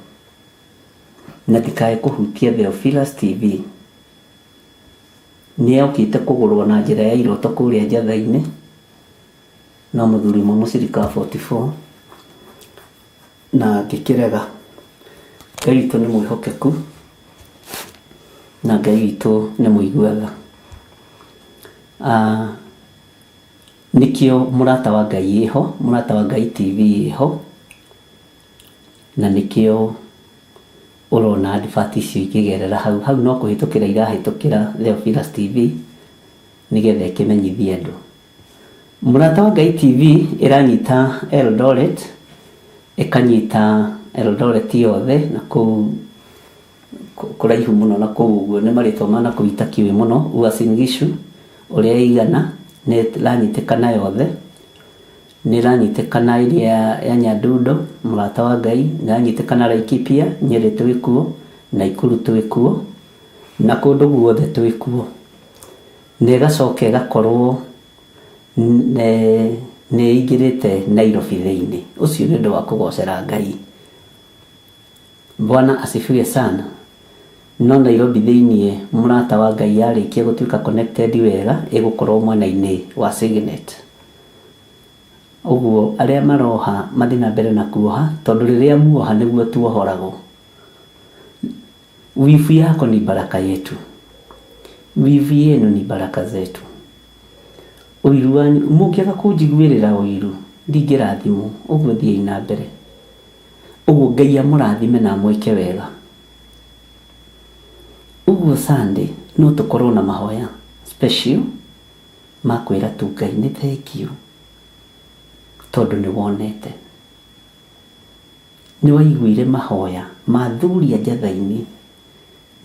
na ndikae kũhutia Theophilus TV. Nĩ yokĩte kũgũrwo na njĩra ya iroto kũrĩa Njatha-inĩ, no mũthuri ũmwe mũcirika wa 44, na ngĩkĩrega. Ngai witũ nĩ mwĩhokeku, na Ngai witũ nĩ mũigua tha. Ah, nĩkĩo Mũrata wa Ngai ĩho, Mũrata wa Ngai TV ĩho, na nĩkĩo ũrona advert icio ikĩgerera hau. Hau no kũhĩtũkĩra irahĩtũkĩra Theophilus TV, nĩgetha ĩkĩmenyithie andũ. Mũrata wa Ngai TV ĩranyita Eldoret, ĩkanyita Eldoret yothe na kũu kũraihu mũno na kũu ũguo nĩ marĩtwa ma na kũu itakĩũĩ mũno, Uasin Gishu ũrĩa ĩigana nĩ ĩranyitĩkana yothe, nĩ ĩranyitĩkana ĩrĩa ya Nyandundo, Mũrata wa Ngai, nĩ ĩranyitĩkana Laikipia, Nyeri twĩ kuo, Naikuru twĩ kuo, na kũndũ guothe twĩ kuo. Na ĩgacoka ĩgakorwo nĩ ĩingĩrĩte Nairobi thĩinĩ. Ũcio nĩ ũndũ wa kũgocera Ngai. Bwana asifiwe sana. No Nairobi thĩiniĩ mũrata wa Ngai yarĩkia gũtuĩka connected wega ĩgũkorwo mwena-inĩ wa Signet. Ũguo arĩa maroha mathiĩ na mbere na kuoha tondũ rĩrĩa muoha nĩguo tuohoragwo. Wivu yako ni baraka yetu. Wivu yenu ni baraka zetu. Ũiru wanyu mũngĩaga kũnjiguĩrĩra ũiru ndingĩrathimwo. Ũguo thiĩi na mbere. Ũguo Ngai amũrathime na amwĩke wega. Ũguo Sunday no tũkorwo na mahoya special ma kwĩra tu Ngai nĩ thengiũ tondũ nĩ wonete. Nĩ waiguire mahoya ma athuri a Njathaini,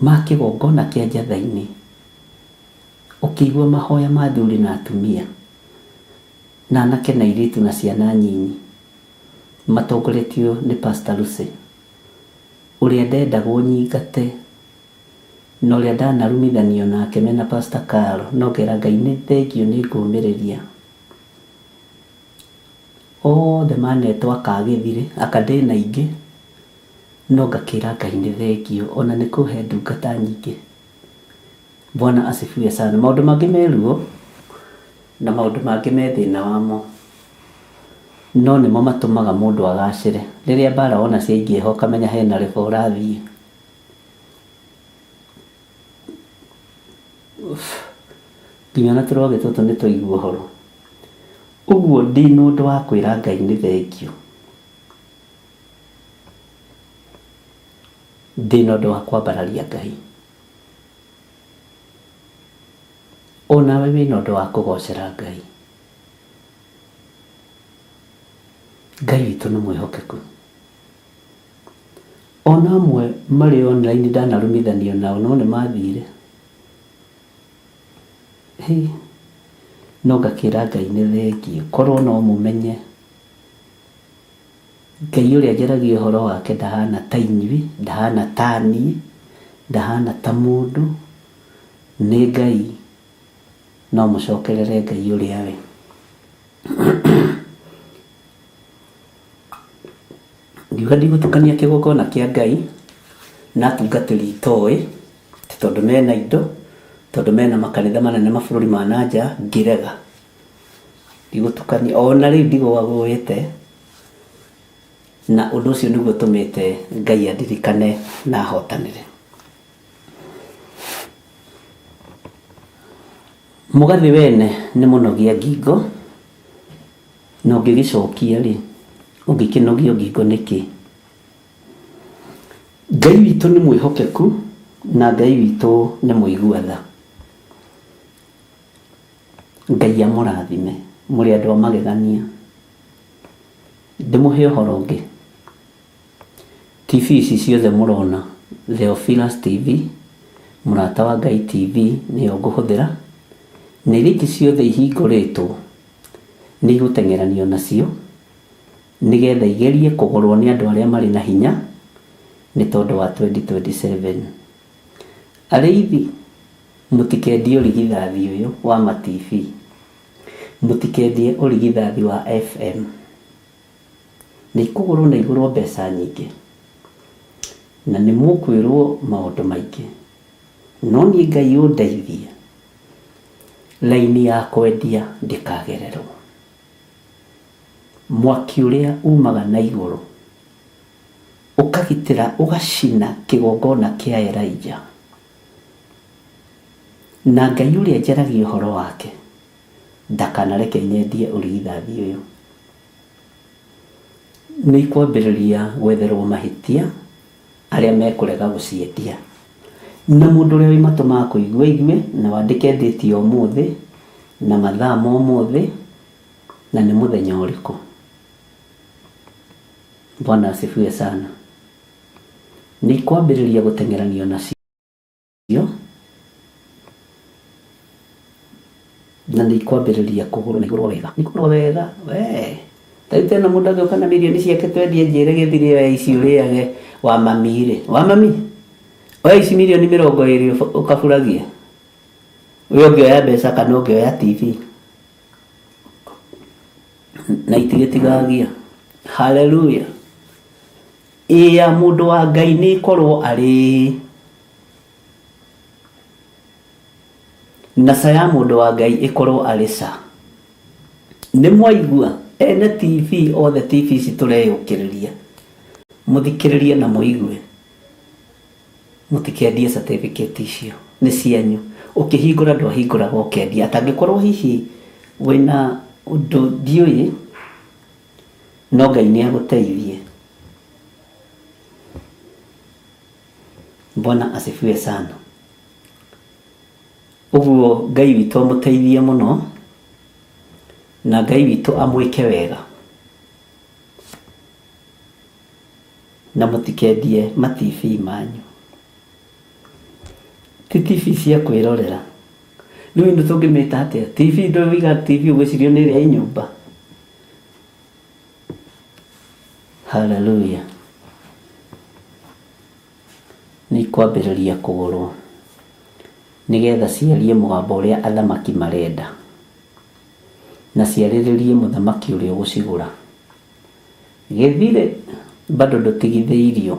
ma kĩgongona kĩa Njathaini, ũkĩigua mahoya ma athuri na atumia, na anake na airĩtu na ciana nyinyi, matongoretio nĩ Pastor Lucy, ũrĩa ndendagwo nyingate, na ũrĩa ndanarumithanio nake mena Pastor Carl, no ngera Ngai nĩ thengiũ nĩ ngũmĩrĩria. Othe manetwo aka gĩthirĩ, aka ndĩna aingĩ, no ngakĩra Ngai nĩ thengiũ ona nĩ kũhe ndungata nyingĩ. Bwana asifiwe sana. Maũndũ mangĩ me ruo na maũndũ mangĩ me thĩna wamo, no nĩmo matũmaga mũndũ agacĩre. Rĩrĩa mbara wona ciaingĩha ũkamenya hena level ũrathiĩ. Nginya ona tũrwagĩ tũtũ nĩ twaigua ũhoro. Ũguo ndĩna ũndũ wa kwĩra Ngai nĩ thengiũ. Ndĩna ũndũ wa kwambararia Ngai. O nawe wĩna ũndũ wa kũgocera Ngai. Ngai witũ nĩ mwĩhokeku. Ona amwe marĩ online ndanarumithanio nao no nĩ mathire. Hĩ, no ngakĩra Ngai nĩ thengiũ, korwo no mũmenye Ngai ũrĩa njaragia ũhoro wake ndahana ta inyuĩ, ndahana ta niĩ, ndahana ta mũndũ, nĩ Ngai, no mũcokerere Ngai ũrĩa we. Ngiuga ndigũtukania kĩgongona kĩa Ngai na atungatĩri itoĩ, atĩ tondũ mena indo, tondũ mena makanitha manene mabũrũri ma na nja, ngĩrega. Ndigũtukania, ona rĩu ndigũagũĩte, na ũndũ ũcio nĩguo ũtũmĩte Ngai andirikane na ahotanĩre. Mũgathĩ wene nĩ mũnogia ngingo, Na ũngĩgĩcokia-rĩ, ũngĩkĩnogio ngingo nĩkĩ? Ngai witũ nĩ mwĩhokeku na Ngai witũ nĩ mũigua tha. Ngai amũrathime mũrĩ andũ a magegania. Ndĩmũhe ũhoro ũngĩ. TV ici ciothe mũrona, Theophilus TV, Mũrata wa Ngai TV nĩyo ngũhũthĩra, na iria ingĩ ciothe ihingũrĩtwo nĩ igũteng'eranio nacio nĩgetha igerie kũgũrwo nĩ andũ arĩa marĩ na hinya nĩ tondũ wa 2027. Arĩithi, mũtikendie ũrigithathi ũyũ wa ma TV, mũtikendie ũrigithathi wa FM. Nĩ ikũgũrwo na igũrwo mbeca nyingĩ, na nĩ mũkwĩrwo maũndũ maingĩ. No niĩ Ngai ũndeithie. Raini ya kwendia ndĩkagererwo. Mwaki ũrĩa umaga na igũrũ ũkagitĩra ũgacina kĩgongona kĩa Elijah. Na Ngai ũrĩa njaragia ũhoro wake ndakanareke nyendie ũrigithathi ũyũ. Nĩ ikwambĩrĩria gwetherwo mahĩtia. arĩa mekũrega gũciendia. Na mũndũ ũrĩa wĩ matũ ma kũigua aigue, na wandĩke date ya ũmũthĩ, na mathaa ma ũmũthĩ, na nĩ mũthenya ũrĩkũ. Bwana asifiwe sana. Nĩ ikwambĩrĩria gũteng'eranio nacio. Na nĩ ikwambĩrĩria kũgũrwo na igũrwo wega. Nĩ ikũgũrwo wega we. Ta rĩu tena mũndũ angĩũka na mirioni ciake twendie njĩre gĩthiri oya ici ũrĩage wa mami rĩ. Wa mami? Oya ici mirioni 20 ũkaburagie. We ũngĩoya mbeca kana ũngĩoya TV. Na itigĩtigagia. Hallelujah. Ĩ ya mũndũ wa Ngai nĩ ĩkorwo arĩ. Na ca ya mũndũ wa Ngai ĩkorwo arĩ ca. Nĩ mwaigua? Ene TV othe TV ici tũreyũkĩrĩria. Mũthikĩrĩrie na mũigue. Mũtikendie certificate icio. Nĩ cianyu. Ũkĩhingũra ndwahingũraga ũkendia. Atangĩkorwo hihi wĩna ũndũ ndiũĩ, no Ngai nĩ agũteithie. Bwana asifiwe sana. Ũguo Ngai witũ amũteithie mũno, na Ngai witũ amwĩke wega. Na mũtikendie ma TV manyu. Ti TV cia kwĩrorera. Rĩu ĩno tũngĩmĩta atĩa? TV ndũĩ waiga TV ũgwĩciria nĩ ĩrĩa ĩ nyũmba. Hallelujah. Nĩ ikwambĩrĩria kũgũrwo nĩgetha ciarie mũgambo ũrĩa athamaki marenda, na ciarĩrĩrie mũthamaki ũrĩa ũgũcigũra. Gĩthirĩ bado ndũtigithĩirio.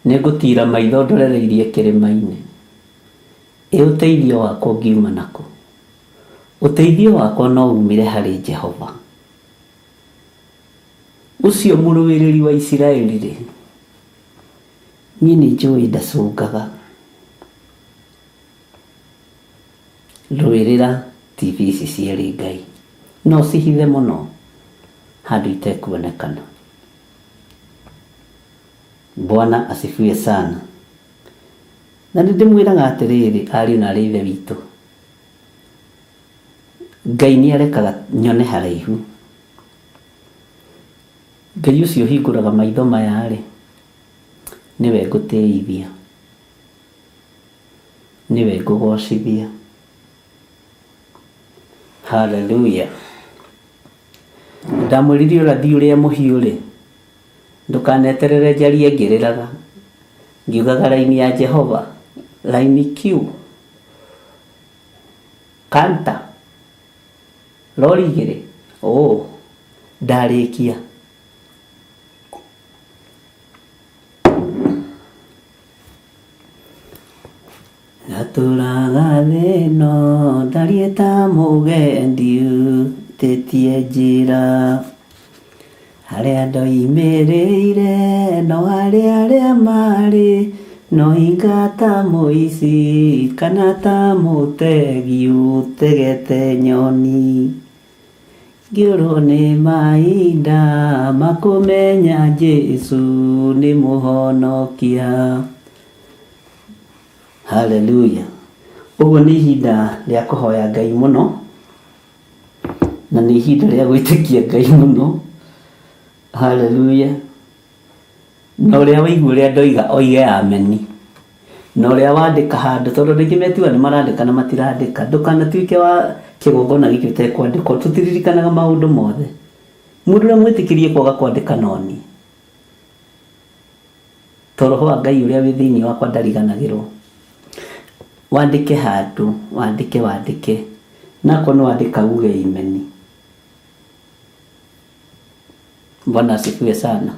Nĩngũtiira maitho ndorereirie kĩrĩma-inĩ. Ĩ ũteithio wakwa ũngiuma nakũ? Ũteithio wakwa no uumire harĩ Jehova. Ũcio mũrũĩrĩri wa Isiraeli-rĩ, niĩ nĩnjũĩ ndacũngaga. Rũĩrĩra TV ici cierĩ Ngai. No ũcihithe mũno handũ itekuonekana. Bwana asifiwe sana. Na nĩndĩmwĩraga atĩrĩrĩ, ariũ na aarĩ a Ithe witũ, Ngai nĩarekaga nyone haraihu. Ngai ũcio ũhingũraga maitho maya-rĩ, nĩwe ngũtĩithia, nĩwe ngũgocithia. Hallelujah. Ndamwĩrire ũrathi ũrĩa mũhiũ-rĩ, ndũkaneterere njarie ngĩrĩraga, ngiugaga raini ya Jehova, raini Q, kanta, rori igĩrĩ, oh, ndarĩkia. Ndatũraga thĩ ĩno ndariĩ ta mũgendi ũtĩtie njĩra Harĩa ndoimĩrĩire no harĩa arĩa marĩ No hinga ta mũici kana ta mũtegi ũtegete nyoni Ngĩũrwo nĩ mahinda ma kũmenya Jesũ nĩ mũhonokia. Haleluya. Ũguo nĩ ihinda rĩa kũhoya Ngai mũno, na nĩ ihinda rĩa gwĩtĩkia Ngai mũno. Haleluya. Na ũrĩa waigua ũrĩa ndoiga oige ameni. Na ũrĩa wandĩka handũ, tondũ andũ aingĩ metuaga nĩ marandĩka na matirandĩka. Ndũkanatuĩke wa kĩgongona gĩkĩ ũtekwandĩkwo. Tũtiririkanaga maũndũ mothe. Mũndũ ũrĩa mwĩtĩkĩrie kwaga kwandĩka no niĩ. To roho wa Ngai ũrĩa wĩ thĩinĩ wakwa ndariganagĩrwo. Wandĩke handũ, wandĩke wandĩke. Na akorwo nĩ wandĩka uge imeni. Bwana asifiwe sana.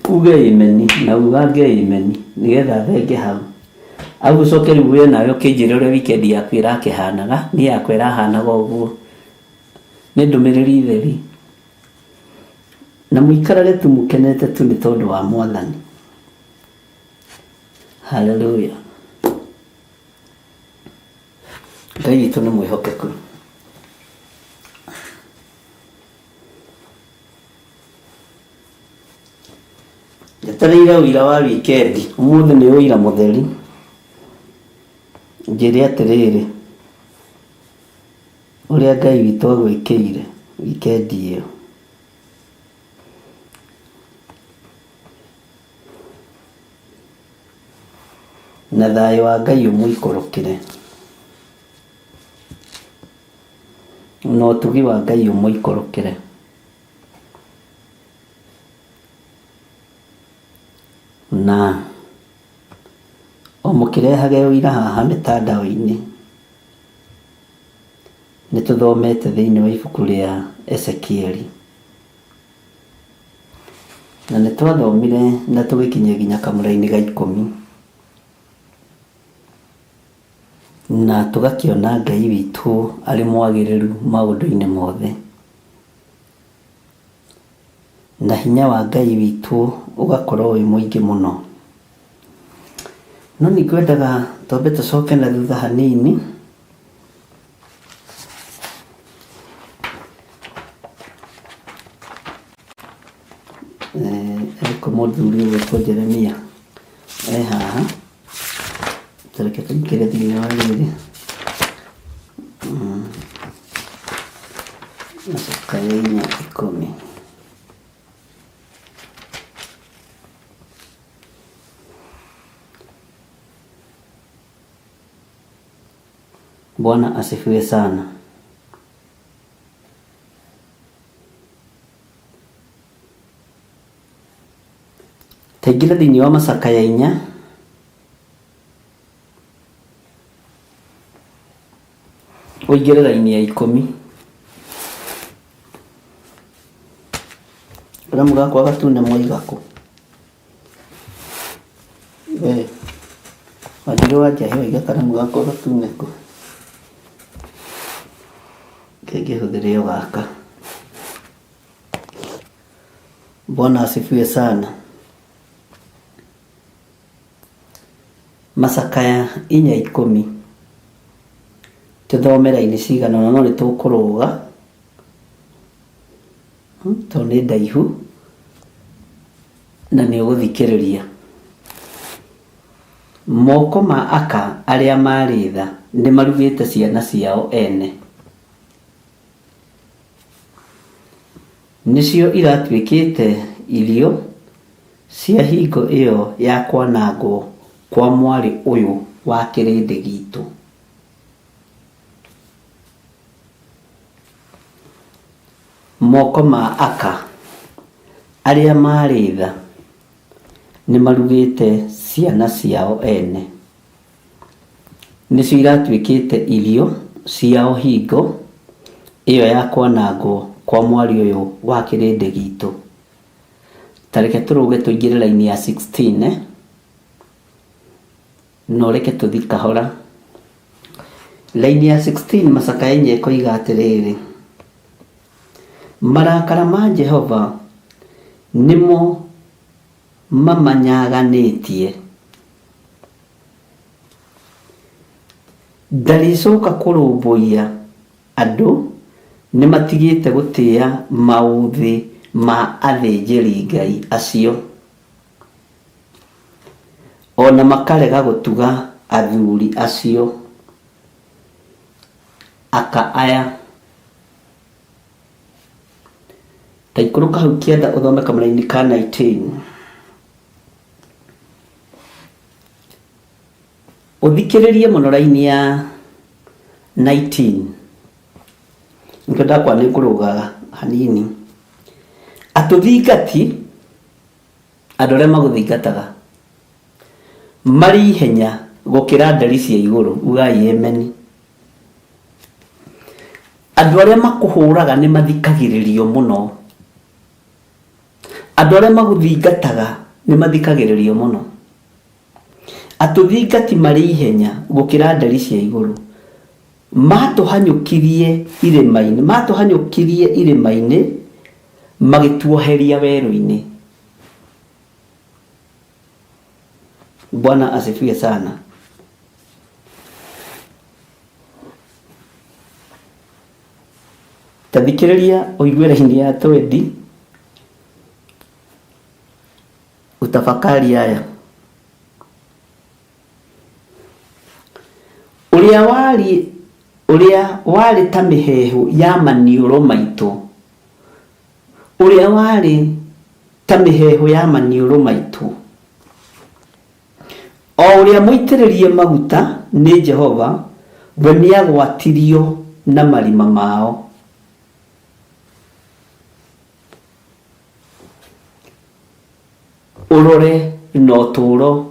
Uge imeni na ugange imeni nĩgetha thenge hau. Au ũcoke rĩu we nawe ũkĩnjĩre ũrĩa weekend yaku ĩrakĩhanaga, niĩ yakwa ĩrahanaga ũguo. Nĩ ndũmĩrĩri theri. Na mũikarage tu mũkenete tu nĩ tondũ wa Mwathani. Haleluya. Ngai witũ nĩ mwĩhokeku. Njetereire ũira wa wikendi. Ũmũthĩ nĩ ũira mũtheri. Njĩre atĩrĩrĩ, ũrĩa Ngai witũ agwĩkĩire wikendi ĩyo. Na thayũ wa Ngai ũmũikũrũkĩre. Na ũtugi wa Ngai ũmũikũrũkĩre. Na o mũkĩrehage ũira haha mĩtandao-inĩ, nĩ tũthomete thĩinĩ wa ibuku rĩa Ezekieli. Na nĩ twathomire na tũgĩkinya nginya kamũra-inĩ ga ikũmi. Na tũgakĩona Ngai witũ arĩ mwagĩrĩru maũndũ-inĩ mothe. Na hinya wa Ngai witũ ũgakorwo wĩ mũingĩ mũno. No nĩ ngwendaga twambe tũcoke na thutha hanini. Arĩkũ mũthuri ũgwĩtwo Jeremia e haha. Ta reke tũingĩre thĩinĩ wa rĩrĩ. Macakaya 4:10. Bwana asifiwe sana. Taingĩra thĩinĩ wa macakaya 4. Ũingĩre raini ya 10. Karamu gakwa gatune mwaiga kũ? We Wanjirũ wa Njahi waiga karamu gakwa gatune kũ? Reke ngĩhũthĩre o gaka. Bwana asifiwe sana. Macakaya 4:10. Tũthome raini cigana ũna no nĩ tũkũrũga tondũ nĩ ndaihu na nĩ ũgũthikĩrĩria. Moko ma aka arĩa marĩ tha nĩ marugĩte ciana ciao ene. Nĩcio iratuĩkĩte irio cia hingo ĩyo ya kwanangwo kwa mwarĩ ũyũ wa kĩrĩndĩ gitũ. Moko ma aka arĩa marĩ tha nĩ marugĩte ciana ciao ene. Nĩcio iratuĩkĩte irio ciao hingo ĩyo ya kwanangwo kwa mwarĩ ũyũ wa kĩrĩndĩ gitũ. Ta reke tũrũge tũingĩre raini ya 16 no reke tũthi kahora. Raini ya 16 macakaya 4 ĩkoiga atĩrĩrĩ, marakara ma Jehova nĩmo mamanyaganĩtie. Ndarĩcoka kũrũmbũiya andũ nĩ matigĩte gũtĩa maũthĩ ma athĩnjĩri-Ngai acio, ona makarega gũtuga athuri acio. Aka aya. Ta ikũrũka hau kĩanda ũthome kamũraini ka 19. Ũthikĩrĩrie mũno raini ya 19. Nĩkĩo ndakwa nĩ ngũrũgaga hanini. Atũthingati, andũ arĩa magũthingataga, marĩ ihenya gũkĩra nderi cia igũrũ, ugai ameni. Andũ arĩa makũhũraga nĩ mathikagĩrĩrio mũno. Andũ arĩa magũthingataga nĩ mathikagĩrĩrio mũno. Atũthingati marĩ ihenya gũkĩra nderi cia igũrũ. Matũhanyũkirie irĩma-inĩ, matũhanyũkirie irĩma-inĩ, magĩtuoheria werũ-inĩ. Bwana asifiwe sana. Ta thikĩrĩria ũigue raini ya 20 utafakari aya. Ũrĩa warĩ ũrĩa warĩ ta mĩheehũ ya maniũrũ maitũ, ũrĩa warĩ ta mĩheehũ ya maniũrũ maitũ, o ũrĩa mũitĩrĩrie maguta nĩ Jehova, we nĩagwatirio na marima mao. Ũrore na ũtũũro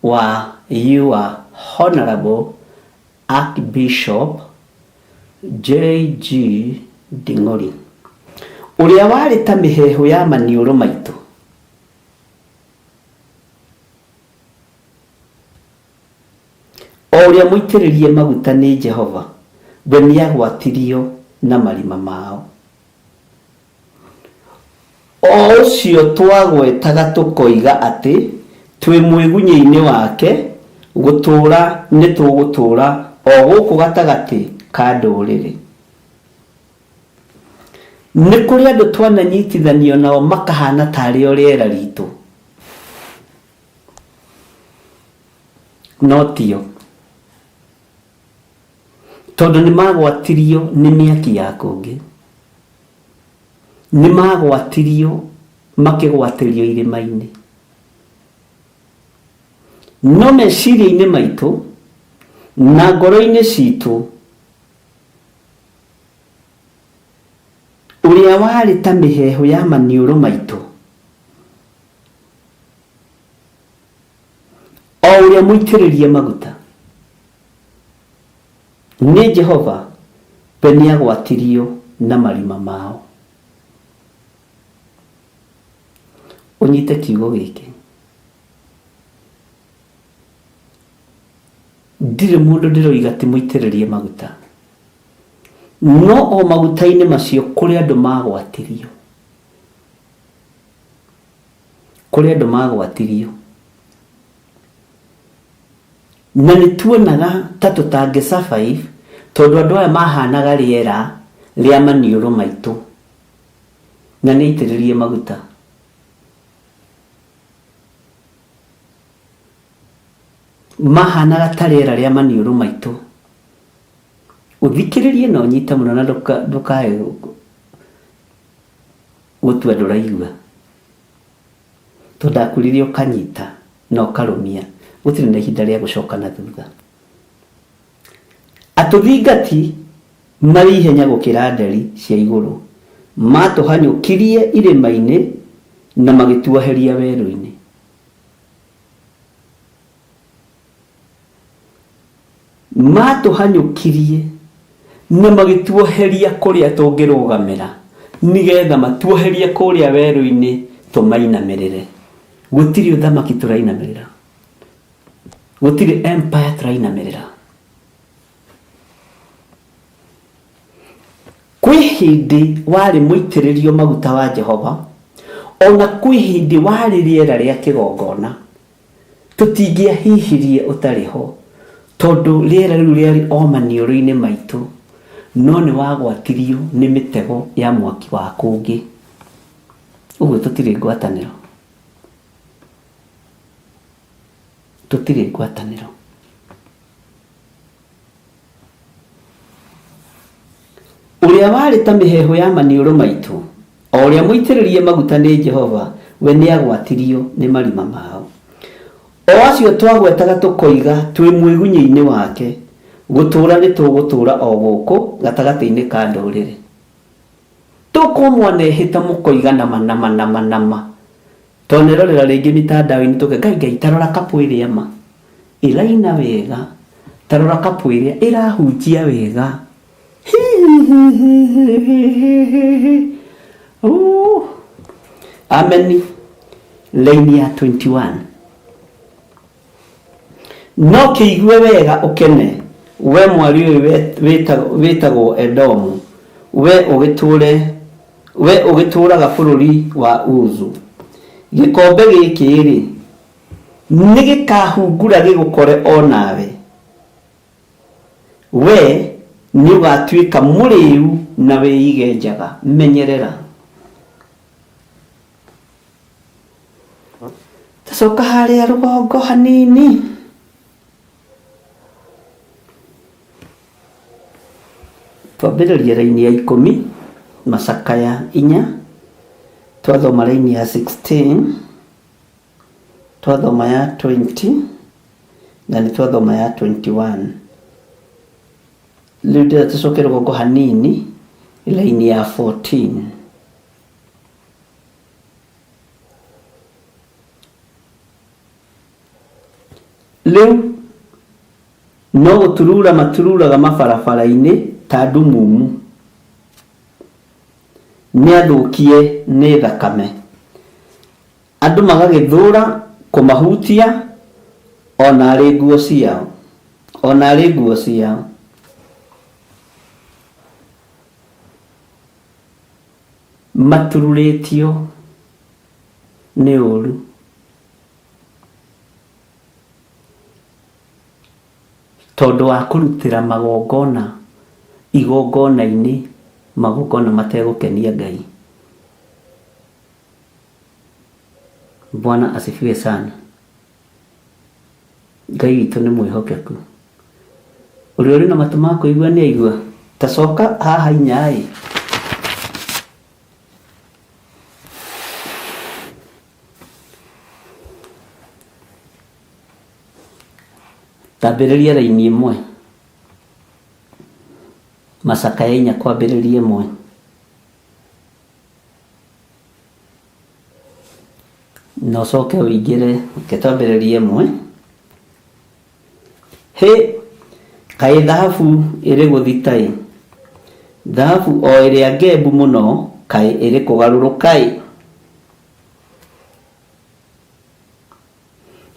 wa Your Honorable Archbishop J.G. Nding'ori, ũrĩa warĩ ta mĩheehũ ya maniũrũ maitũ. O ũrĩa mũitĩrĩrie maguta nĩ Jehova, we nĩagwatirio na marima mao. O ũcio twagwetaga tũkoiga atĩ twĩ mwĩgunyĩ-inĩ wake, gũtũũra nĩtũgũtũũra o gũkũ gatagatĩ ka ndũrĩrĩ. Nĩ kũrĩ andũ twananyitithanio nao makahana tarĩ o rĩera ritũ, no tio. Tondũ nĩ magwatirio nĩ mĩaki ya kũngĩ. Nĩ magwatirio makĩgwatĩrio irĩma-inĩ. No meciria-inĩ maitũ na ngoro-inĩ citũ, ũrĩa warĩ ta mĩheehũ ya maniũrũ maitũ, o ũrĩa mũitĩrĩrie maguta nĩ Jehova, we nĩagwatirio na marima mao. Ũnyite kiugo gĩkĩ. Ndirĩ mũndũ ndĩroiga ti mũitĩrĩrie maguta. No o maguta-inĩ macio kũrĩ andũ magwatirio. Kũrĩ andũ magwatirio. Na nĩ tuonaga ta tũtangĩ survive tondũ andũ aya mahanaga rĩera rĩa maniũrũ maitũ. Na nĩ aitĩrĩrie maguta. Mahanaga ta rĩera rĩa maniũrũ maitũ. Ũthikĩrĩrie na ũnyite mũno na ndũkae gũtua ndũraigua. Tondũ ndakwĩrire ũkanyita na ũkarũmia, gũtirĩ na ihinda rĩa gũcoka na thutha. Atũthingati marĩ ihenya gũkĩra nderi cia igũrũ, maatũhanyũkirie irĩma-inĩ na magĩtuoheria werũ-inĩ. Maatũhanyũkirie na magĩtuoheria kũrĩa tũngĩrũgamĩra, nĩgetha matuoherie kũrĩa werũ-inĩ tũmainamĩrĩre. Gũtirĩ ũthamaki tũrainamĩrĩra. Gũtirĩ empire tũrainamĩrĩra. Kwĩ hĩndĩ warĩ mũitĩrĩrio maguta wa Jehova, o na kwĩ hĩndĩ warĩ rĩera rĩa kĩgongona. Tũtingĩahihirie ũtarĩ ho, tondũ rĩera rĩu rĩarĩ o maniũrũ-inĩ maitũ, no nĩ wagwatirio nĩ mĩtego ya mwaki wa kũngĩ. Ũguo tũtirĩ ngwatanĩro. Tũtirĩ ngwatanĩro. Ũrĩa warĩ ta mĩheehũ ya maniũrũ maitũ, o ũrĩa mũitĩrĩrie maguta nĩ Jehova, we nĩagwatirio nĩ marima mao. O acio twagwetaga tũkoiga twĩ mwĩgunyĩ-inĩ wake, gũtũũra nĩtũgũtũũra o gũkũ gatagatĩ-inĩ ka ndũrĩrĩ. Tũkorwo mwanehĩta mũkoiga nama nama nama nama. Twanerorera rĩngĩ mitandao-inĩ tũke Ngai Ngai tarora couple ĩrĩa ma ĩraina wega tarora couple ĩrĩa ĩrahunjia wega Hihihihihihihihi. Ooh. Ameni laini ya 21 no kĩigue wega ũkene we mwarĩ ũyũ wĩtagwo Edomu, we ũgĩtũũre we ũgĩtũũraga bũrũri wa Uzu. Gĩkombe gĩkĩ-rĩ, nĩgĩkahungura gĩgũkore o nawe, we nĩũgatuĩka mũrĩĩu na wĩige njaga. Menyerera. Tacoka harĩa rũgongo hanini. Twambĩrĩria raini ya ikũmi, macakaya inya, twathoma raini ya 16, twathoma ya 20, na nĩ twathoma ya 21. Rĩu ndĩrenda tũcoke rũgongo hanini, raini ya 14. Rĩu no gũturura matururaga mabarabara-inĩ ta ndumumu, nĩ athũkie nĩ thakame, andũ magagĩthũũra kũmahutia o na arĩ nguo ciao. O na arĩ nguo ciao. Matururĩtio nĩ ũũru. Tondũ wa kũrutĩra magongona igongona-inĩ magongona mategũkenia Ngai. Bwana asifiwe sana. Ngai witũ nĩ mwĩhokeku. Ũrĩa ũrĩ na matũ ma kũigua nĩ aigua. Ta coka haha inya-ĩ. Tambĩrĩria raini ĩmwe. Macakaya inya kwambĩrĩria ĩmwe. Na ũcoke ũingĩre, reke twambĩrĩrie ĩmwe. Hĩ! Kaĩ thahabu ĩrĩ gũthita-ĩ! Thahabu o ĩrĩa ngembu mũno kaĩ ĩrĩ kũgarũrũka-ĩ!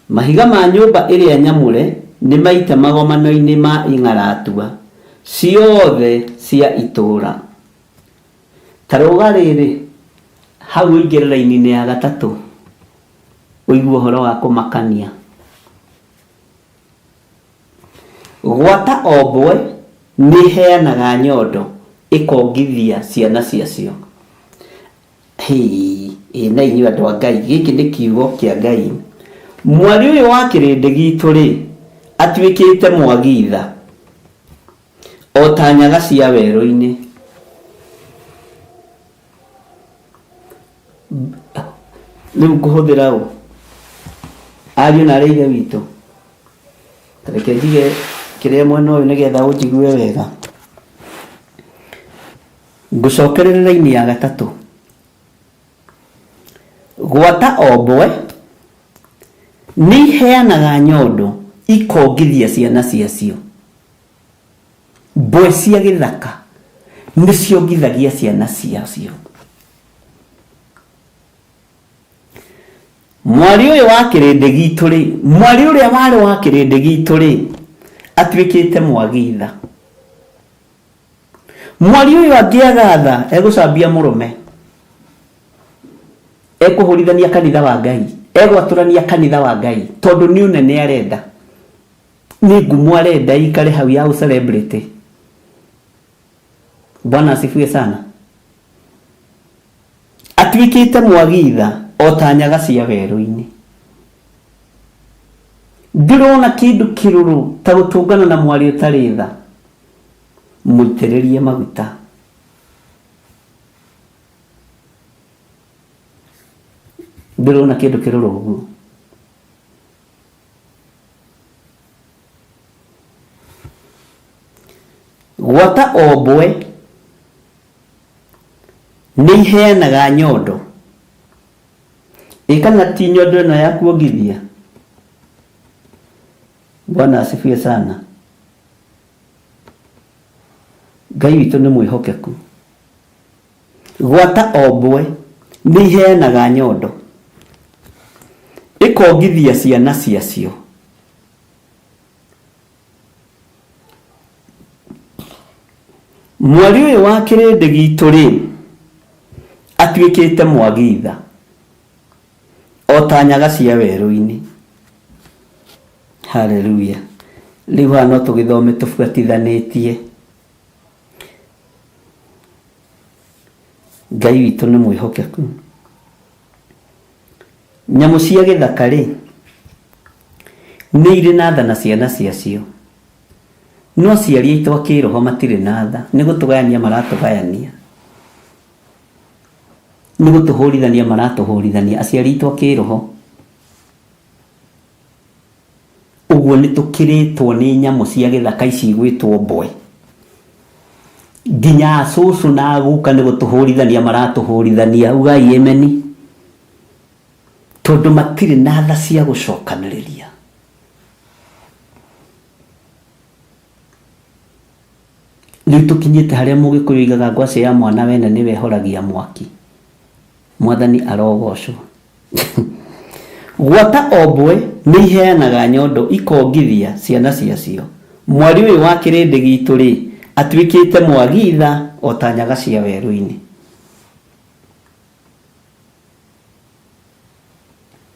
Mahiga ma nyũmba ĩrĩa nyamũre nĩ maite magomano-inĩ ma ing'aratua ciothe cia itũũra. Ta rũga rĩrĩ hau ũingĩre raini-inĩ ya gatatũ ũigue ũhoro wa kũmakania. Gwata o mbwe nĩ ĩheanaga nyondo ĩkongithia ciana ciacio. Hĩĩ, ĩ na inyuĩ andũ a Ngai, gĩkĩ nĩ kiugo kĩa Ngai. Mwarĩ ũyũ wa kĩrĩndĩ gitũ-rĩ, atuĩkĩte mwagi tha, o ta nyaga cia werũ-inĩ. Rĩu ngũhũthĩra ũ? Ariũ na aarĩ a Ithe witũ, ta reke njige kĩrĩa mwena ũyũ nĩgetha ũnjigue wega. Ngũcokerere raini ya gatatũ. Gwata o mbwe nĩ iheanaga nyondo ikongithia ciana ciacio. Mbwe cia gĩthaka nĩ ciongithagia ciana ciacio. Mwarĩ ũyũ wa kĩrĩndĩ gitũ-rĩ, mwarĩ ũrĩa warĩ wa kĩrĩndĩ gitũ-rĩ, atuĩkĩte mwagi tha. Mwari ũyũ angĩaga tha egũcambia mũrũme, ekũhũrithania kanitha wa Ngai, egwatũrania kanitha wa Ngai tondũ nĩ ũnene arenda, nĩ ngumo arenda ĩikare hau ya ũ celebrity. Bwana asifiwe sana. Atuĩkĩte mwagi tha o ta nyaga cia werũ-inĩ. Ndĩrona kĩndũ kĩrũrũ ta gũtũngana na mwarĩ ũtarĩ tha. Mũitĩrĩrie maguta. Ndĩrona kĩndũ kĩrũrũ ũguo. Gwata o mbwe nĩ iheanaga nyondo. Ĩ kana ti nyondo ĩno ya kuongithia? Bwana asifiwe sana. Ngai witũ nĩ mwĩhokeku. Gwata o mbwe nĩ iheanaga nyondo, ĩkongithia ciana ciacio. Mwarĩ ũyũ wa kĩrĩndĩ gitũ-rĩ, atuĩkĩte mwagi tha, o ta nyaga cia werũ-inĩ. Haleluya. Rĩu haha no tũgĩthome tũbuatithanĩtie. Ngai witũ nĩ mwĩhokeku. Nyamũ cia gĩthaka-rĩ, nĩ irĩ na tha na ciana ciacio. No aciari aitũ a kĩroho matirĩ na tha, nĩ gũtũgayania maratũgayania. Nĩ gũtũhũrithania maratũhũrithania, aciari aitũ a kĩroho. Ũguo nĩ tũkĩrĩtwo nĩ nyamũ cia gĩthaka ici igwĩtwo mbwe. Nginya cũcũ na guka nĩ gũtũhũrithania maratũhũrithania, ugai ameni. Tondũ matirĩ na tha cia gũcokanĩrĩria. Rĩu tũkinyĩte harĩa mũgĩkũyũ oigaga ngwacĩ ya mwana wene nĩwe ĩhoragia mwaki. Mwathani arogocwo. Gwata o mbwe nĩ iheanaga nyondo ikongithia ciana ciacio. Mwarĩ ũyũ wa kĩrĩndĩ gitũ-rĩ, atuĩkĩte mwagi tha o ta nyaga cia werũ-inĩ.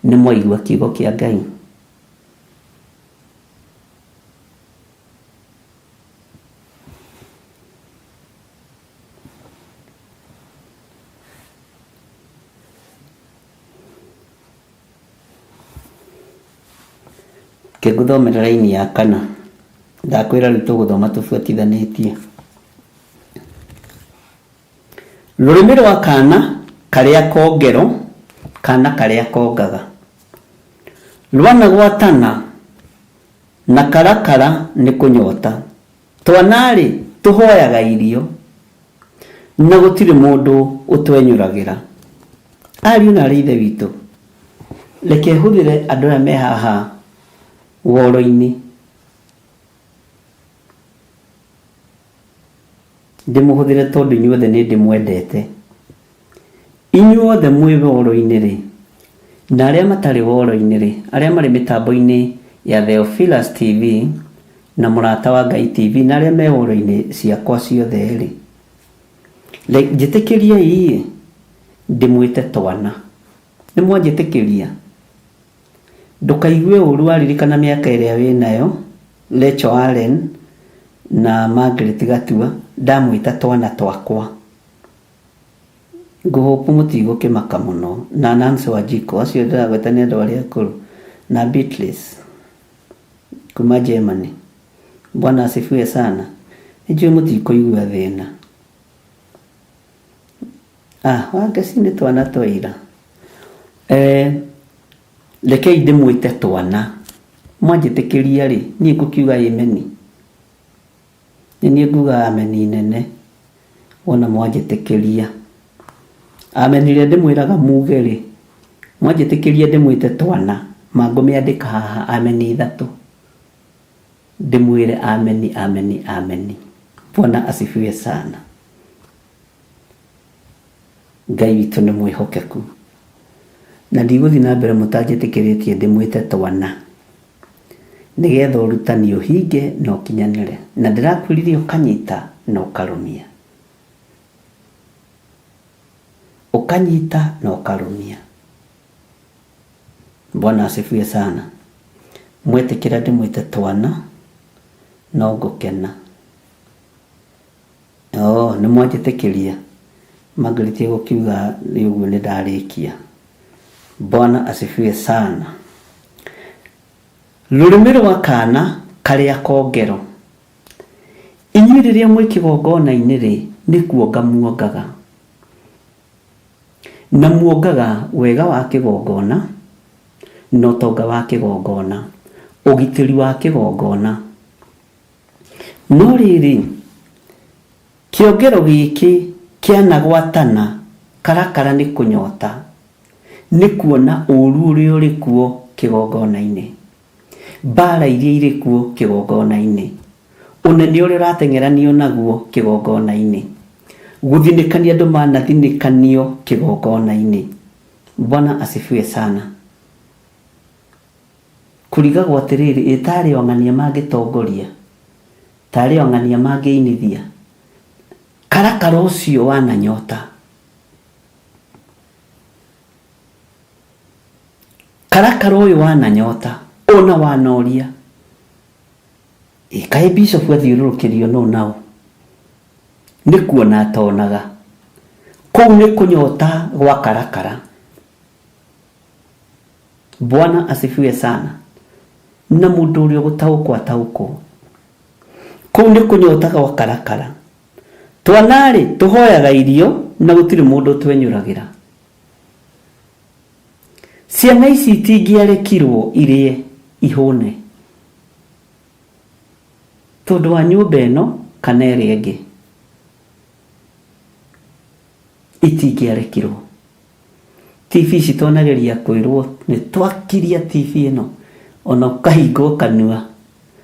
Nĩ mwaigua kiugo kĩa Ngai? Reke ngũthomere raini ya kana. Ndakwĩra rĩu tũgũthoma tũbuatithanĩtie. Rũrĩmĩ rwa kana karĩa kongero, kana karĩa kongaga. Rwanagwatana na karakara nĩ kũnyota. Twana-rĩ, tũhoyaga irio, na gũtirĩ mũndũ ũtwenyũragĩra. Ariũ na aarĩ a Ithe witũ, reke hũthĩre andũ aya me haha woro-inĩ, ndĩmũhũthĩre tondũ inyuothe nĩ ndĩmwendete. Inyuothe mwĩ woro-inĩ-rĩ, na arĩa matarĩ woro-inĩ-rĩ, arĩa marĩ mĩtambo-inĩ ya Theophilus TV na Mũrata wa Ngai TV na arĩa me woro-inĩ ciakwa ciothe-rĩ, njĩtĩkĩriei-ĩ ndĩmwĩte twana. Nĩ mwanjĩtĩkĩria? Ndũkaigue ũru waririkana mĩaka ĩrĩa wĩnayo, Rachel Allen na Margaret Gatua, ndamwĩta twana twakwa. Ngũhũpu mũtigũkĩmaka mũno. Na Nancy Wanjikũ, acio ndĩragweta nĩ andũ arĩa akũrũ. Na Beatrice, kuma Germany. Bwana asifiwe sana. Nĩnjũĩ mũtikũigua thĩna. Ah, Wangeci nĩ twana twa ira. Eh, rekei ndĩmwĩte twana. Mwanjĩtĩkĩria rĩ, niĩ ngũkiuga ĩmeni. Nĩ niĩ nguga ameni nene wona mwanjĩtĩkĩria. Ameni ĩrĩa ndĩmwĩraga muge-rĩ, mwanjĩtĩkĩria ndĩmwĩte twana, ma ngũmĩandĩka haha ameni ithatũ, ndĩmwĩre ameni ameni ameni. Bwana asifiwe sana. Ngai witũ nĩ mwĩhokeku. Na ndigũthiĩ na mbere mũtanjĩtĩkĩrĩtie ndĩmwĩte twana. Nĩgetha ũrutani ũhinge na ũkinyanĩre. Na ndĩrakwĩrire ũkanyita na ũkarũmia. Ũkanyita na ũkarũmia. Bwana asifiwe sana. Mwetĩkĩra ndĩmwĩte twana, no ngũkena. Oh, nĩ mwanjĩtĩkĩria? Margaret egũkiuga nĩ ũguo nĩ ndarĩkia. Bwana asifiwe sana. Rũrĩmĩ rwa kana karĩa kongero. Inyuĩ rĩrĩa mwĩ kĩgongona-inĩ rĩ, nĩ kuonga muongaga. Na muongaga wega wa kĩgongona, na ũtonga wa kĩgongona, ũgitĩri wa kĩgongona. No rĩrĩ, kĩongero gĩkĩ kĩanagwatana karakara nĩ kũnyota, nĩ kuona ũũru ũrĩa ũrĩ kuo kĩgongona-inĩ, mbaara iria irĩ kuo kĩgongona-inĩ, ũnene ũrĩa ũrateng'eranio naguo kĩgongona-inĩ, gũthinĩkania andũ manathinĩkanio kĩgongona-inĩ. Bwana asifiwe sana. Kũrigagwo atĩrĩrĩ, ĩ tarĩ o ng'ania mangĩtongoria, tarĩ o ng'ania mangĩinithia karakara ũcio wananyota. Karakara ũyũ wananyota, ona wanoria. Ĩ kaĩ bishop athiũrũrũkĩrio nũ na ũ? Nĩ kuona atonaga. Kũu nĩ kũnyota gwa karakara. Bwana asifiwe sana. Na mũndũ ũrĩa ũgũtaũkwo ataũkwo. Kũu nĩ kũnyota gwa karakara. Twana-rĩ, tũhoyaga irio na gũtirĩ mũndũ ũtwenyũragĩra. Ciana ici itingĩarekirwo irĩe ihũne tondũ wa nyũmba ĩno kana ĩrĩa ĩngĩ. Itingĩarekirwo. TV ici twanageria kwĩrwo nĩ twakiria TV ĩno ona ũkahingwo kanua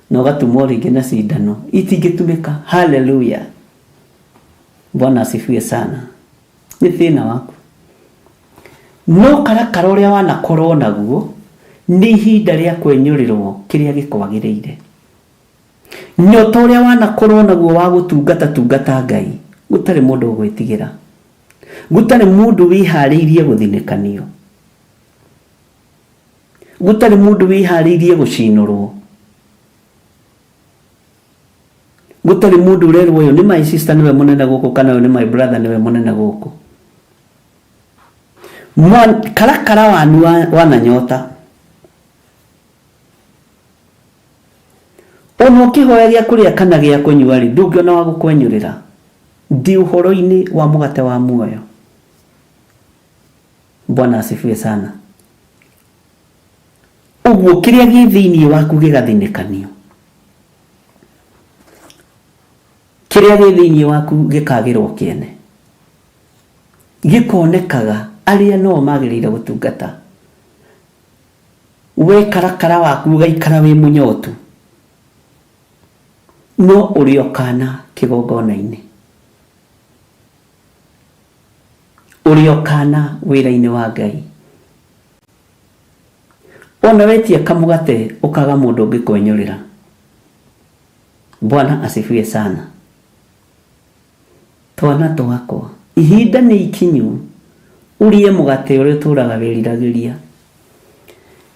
na ũgatumwo rĩngĩ na cindano itingĩtumĩka. Hallelujah. Bwana asifiwe sana. Nĩ thĩna waku. No karakara ũrĩa wanakorwo naguo nĩ ihinda rĩa kwenyũrĩrwo kĩrĩa gĩkwagĩrĩire. Nyota ũrĩa wanakorwo naguo wa gũtungata tungata Ngai, gũtarĩ mũndũ ũgwĩtigĩra, gũtarĩ mũndũ wĩharĩirie gũthinĩkanio, gũtarĩ mũndũ wĩharĩirie gũcinũrwo, gũtarĩ mũndũ ũrerwo ũyũ nĩ my sister nĩwe mũnene gũkũ kana ũyũ nĩ my brother nĩwe mũnene gũkũ. Karakara wanyu wananyota ona ũkĩhoya gĩa kũrĩa kana gĩa kũnyua rĩ, ndũngĩona wa gũkwenyũrĩra. Ndĩ ũhoro-inĩ wa mũgate wa muoyo. Bwana asifiwe sana. Ũguo kĩrĩa gĩ thĩinĩ waku gĩgathinĩkanio, kĩrĩa gĩ thĩinĩ waku gĩkagĩrwo kĩene, gĩkonekaga arĩa noo magĩrĩire gũtungata. We karakara waku ũgaikara wĩ mũnyotu, no ũrĩ o kana kĩgongona-inĩ, ũrĩ o kana wĩra-inĩ wa Ngai. Ona wetia kamũgate ũkaga mũndũ ũngĩkwenyũrĩra. Bwana asifiwe sana. Twana twakwa, ihinda nĩ ikinyu ũrĩe mũgate ũrĩa ũtũũraga wĩriragĩria.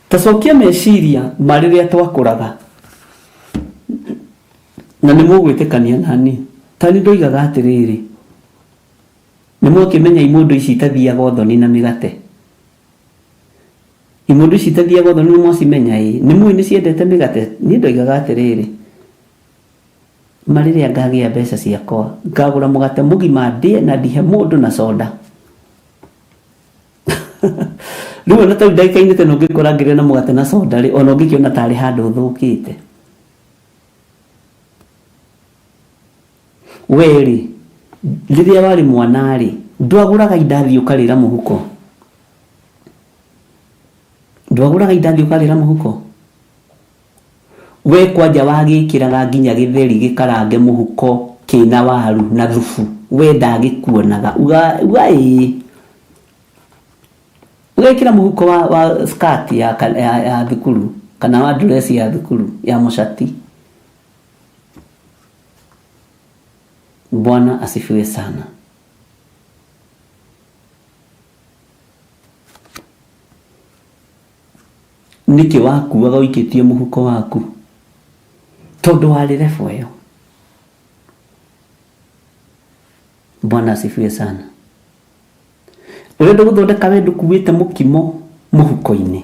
Ta cokia meciria ma rĩrĩa twakũraga, na nĩ mũgwĩtĩkania na niĩ. Ta niĩ ndoigaga atĩrĩrĩ, nĩ mwakĩmenya imũndũ ici itathiaga ũthoni na mĩgate? Imũndũ ici itathiaga ũthoni nĩ mwacimenya? Ĩĩ. Nĩ mũĩ nĩ ciendete mĩgate? Niĩ ndoigaga atĩrĩrĩ, Ma rĩrĩa ngagĩa mbeca ciakwa, ngagũra mũgate mũgima ndĩe na ndihe mũndũ na soda. Rĩu ona tarĩu ndagĩka-inĩ ta ĩno ũngĩkora ngĩrĩa na mũgate na soda rĩ, ona ũngĩkĩona tarĩ handũ thũkĩte. We rĩ, rĩrĩa warĩ mwana rĩ, ndwagũraga indathi ũkarĩra mũhuko? Ndwagũraga indathi ũkarĩra mũhuko? We kwanja wagĩkĩraga nginya gĩtheri gĩkarange mũhuko kĩna waru na thubu we ndagĩkuonaga uga uga ĩĩ ũgekĩra mũhuko wa, wa skirt ya, ya, ya thukuru kana wa dress ya thukuru ya mũcati. Bwana asifiwe sana. Nĩkĩ wakuaga ũikĩtie mũhuko waku? Tondũ warĩ level ĩyo. Bwana asifiwe sana. Ũrenda gũthondeka we ndũkuĩte mũkimo mũhuko-inĩ.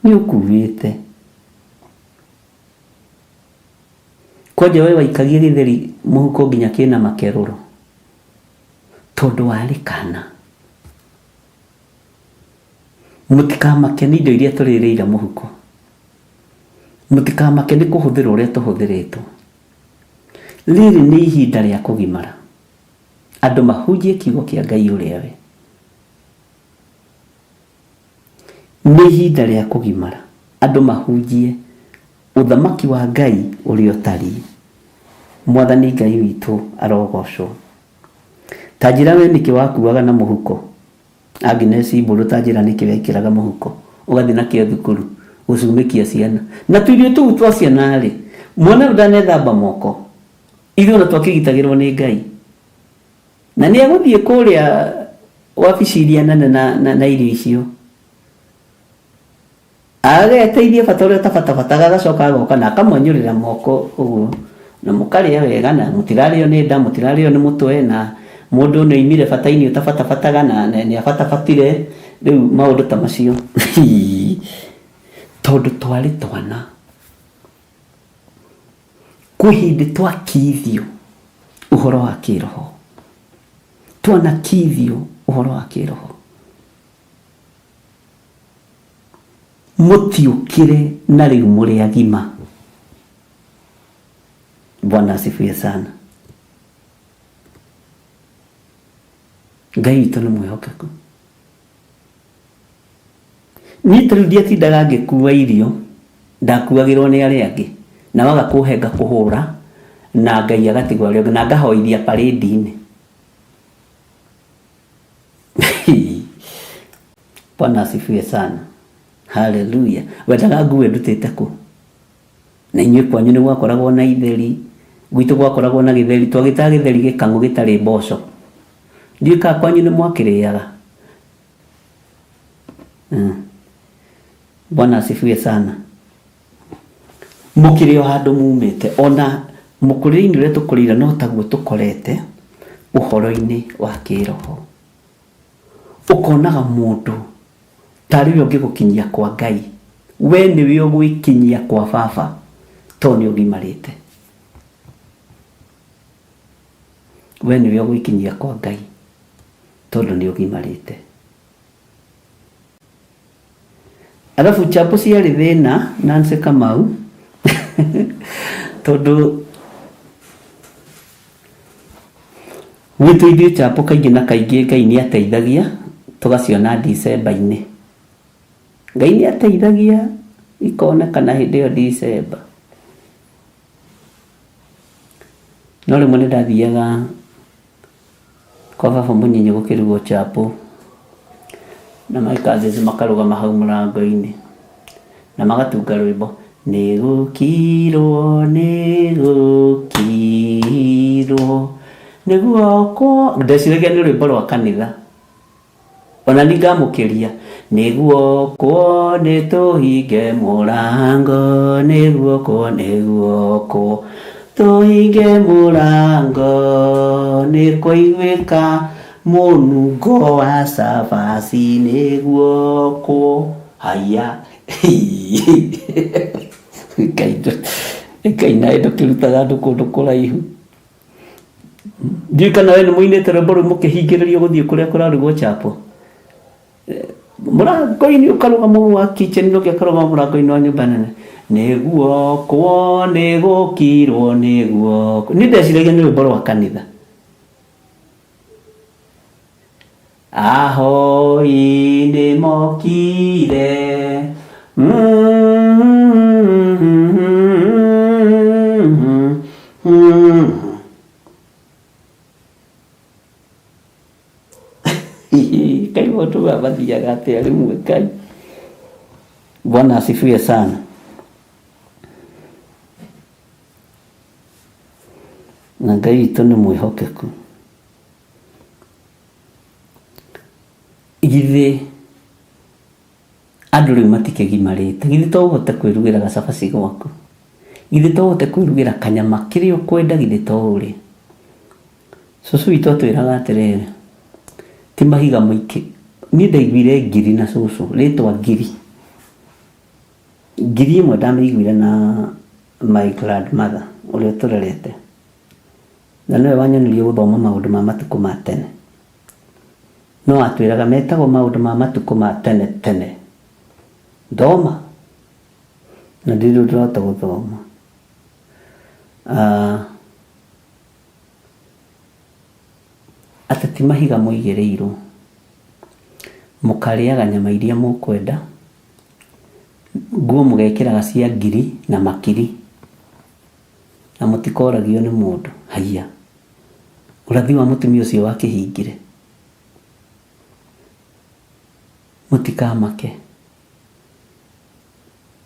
Nĩ ũkuĩte. Kwanja we waikagia gĩtheri mũhuko nginya kĩna makerũro. Tondũ warĩ kana. Mũtikamake nĩ indo iria tũrĩrĩire mũhuko. Mũtikamake nĩ kũhũthĩrwo ũrĩa tũhũthĩrĩtwo. Rĩrĩ nĩ ihinda rĩa kũgimara. Andũ mahunjie kiugo kĩa Ngai ũrĩa we. Nĩ ihinda rĩa kũgimara. Andũ mahunjie ũthamaki wa Ngai ũrĩa ũtariĩ. Mwathani Ngai witũ arogocwo. Ta njĩra we nĩkĩ wakuaga na mũhuko? Agnes Mbũrũ ta njĩra nĩkĩ wekĩraga mũhuko ũgathiĩ nakĩo thukuru gũcumĩkia ciana. Na tũirio tũu twa ciana rĩ, mwana ũyũ ndanethamba moko, ithuĩ ona twakĩgitagĩrwo nĩ Ngai. Na nĩ egũthiĩ kũrĩa wabici iria nene na, na, na irio icio. Ageteithie bata ũrĩa ũtabatabataga agacoka agoka na akamwenyũrĩra moko ũguo na mũkarĩa wega na mũtirarĩo nĩ nda mũtirarĩo nĩ mũtwe na mũndũ nĩ oimire bata-inĩ ũtabatabataga na nĩ abatabatire rĩu maũndũ ta macio tondũ twarĩ twana kwĩ hĩndĩ twakithio ũhoro wa kĩroho twanakithio ũhoro wa kĩroho Mũtiũkĩre na rĩu mũrĩ agima. Bwana asifiwe sana. Ngai witũ nĩ mwĩhokeku. Niĩ ta rĩu ndiatindaga ngĩkua irio, ndakuagĩrwo nĩ arĩa angĩ, na waga kũhe ngakũhũra, na Ngai agatigwo arĩ o na ngahoithia parade-inĩ. Bwana asifiwe sana. Haleluya. Wendaga ngue ndutĩte kũ? Na inyuĩ kwanyu nĩ gwakoragwo na itheri, gwitũ gwakoragwo na gĩtheri, twagĩtaga gĩtheri gĩkang'ũ gĩtarĩ mboco. Ndiũĩ kana kwanyu nĩ mwakĩrĩaga. Bwana asifiwe sana. Mũkĩrĩ o handũ mumĩte, ona mũkũrĩre-inĩ ũrĩa tũkũrĩire no taguo tũkorete ũhoro-inĩ wa kĩroho. Ũkonaga mũndũ tarĩ we ũngĩgũkinyia kwa Ngai, we nĩwe ũgwĩkinyia kwa baba tondũ nĩ ũgimarĩte. We nĩwe ũgwĩkinyia kwa Ngai tondũ nĩ ũgimarĩte. Arabu chapo ciarĩ thĩna Nancy Kamau tondũ gwitũ ithuĩ chapo kaingĩ na kaingĩ Ngai nĩ ateithagia tũgaciona Dicemba-inĩ. Ngai nĩ ateithagia ikonekana hĩndĩ ĩyo Dicemba. No rĩmwe nĩ ndathiaga kwa baba mũnyinyi gũkĩrugwo chapo na my cousins makarũgama hau mũrango-inĩ na magatunga rwĩmbo nĩ gũkirwo nĩ gũkirwo nĩguo kwa ndeciragia nĩ rwĩmbo rwa kanitha ona ningamũkĩria nĩguo kwo nĩ tũhinge mũrango nĩguo kwo nĩguo kwo tũhinge mũrango nĩ kũiguĩka mũnungo wa cabaci nĩguo kwo haya. Ngai nawe ndũkĩrutaga andũ kũndũ kũraihu. Ndiũĩ kana we nĩ mũinĩte rwĩmbo rũu mũkĩhingĩrĩrio gũthiĩ kũrĩa kũrarugwo chapo. Mũrango-inĩ ũkarũgama wa kitchen ũngĩ akarũgama mũrango-inĩ wa nyũmba nene. Nĩguo kwo nĩ gũkirwo nĩguo. Niĩ ndeciragia nĩ rwĩmbo rwa kanitha. Ahoi nĩ mokire. Ngai maũndũ maya mathiaga atĩa rĩmwe Ngai. Bwana asifiwe sana. Na Ngai witũ nĩ mwĩhokeku. Githĩ andũ rĩu matikĩgimarĩte, githĩ to ũhote kwĩrugĩra gacabaci gwaku, githĩ to ũhote kwĩrugĩra kanyama kĩrĩa ũkwenda, githĩ to ũrĩe. Cũcũ witũ atwĩraga atĩrĩrĩ, ti mahiga maingĩ, niĩ ndaiguire ngiri na cũcũ, rĩtwa ngiri, ngiri ĩmwe ndamĩiguire na my grandmother ũrĩa ũtũrerete, na nĩwe wanyonirie gũthoma maũndũ ma matukũ ma tene. No atwĩraga metagwo maũndũ ma matukũ ma tene tene. Thoma, na ndirĩ ndĩrahota gũthoma. Atĩ ti mahiga mũigĩrĩirwo, mũkarĩaga nyama iria mũkwenda, nguo mũgekĩraga cia ngiri na makiri, na mũtikoragio nĩ mũndũ. Haiya, ũrathi wa mũtumia ũcio wakĩhingire. Mũtikamake.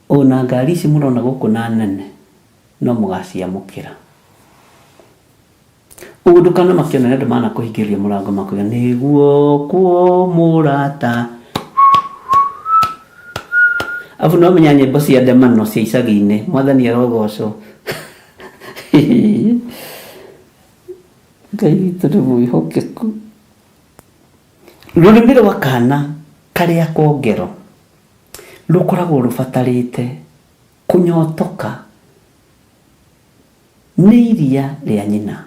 Ona ngari ici mũrona gũkũ na nene, no mũgaciamũkĩra. Ũguo ndũkanamake ona nĩ andũ manakũhingĩrĩria mũrango makuga nĩguo kwo mũrata. Abu no menya nyĩmbo cia ndemano cia icagi-inĩ, mwathani arogocwo. Ngai witũ nĩ mwĩhokeku. Rũrĩmĩ rwa kana karĩa kongero rũkoragwo rũbatarĩte kũnyotoka nĩ iria rĩa nyina.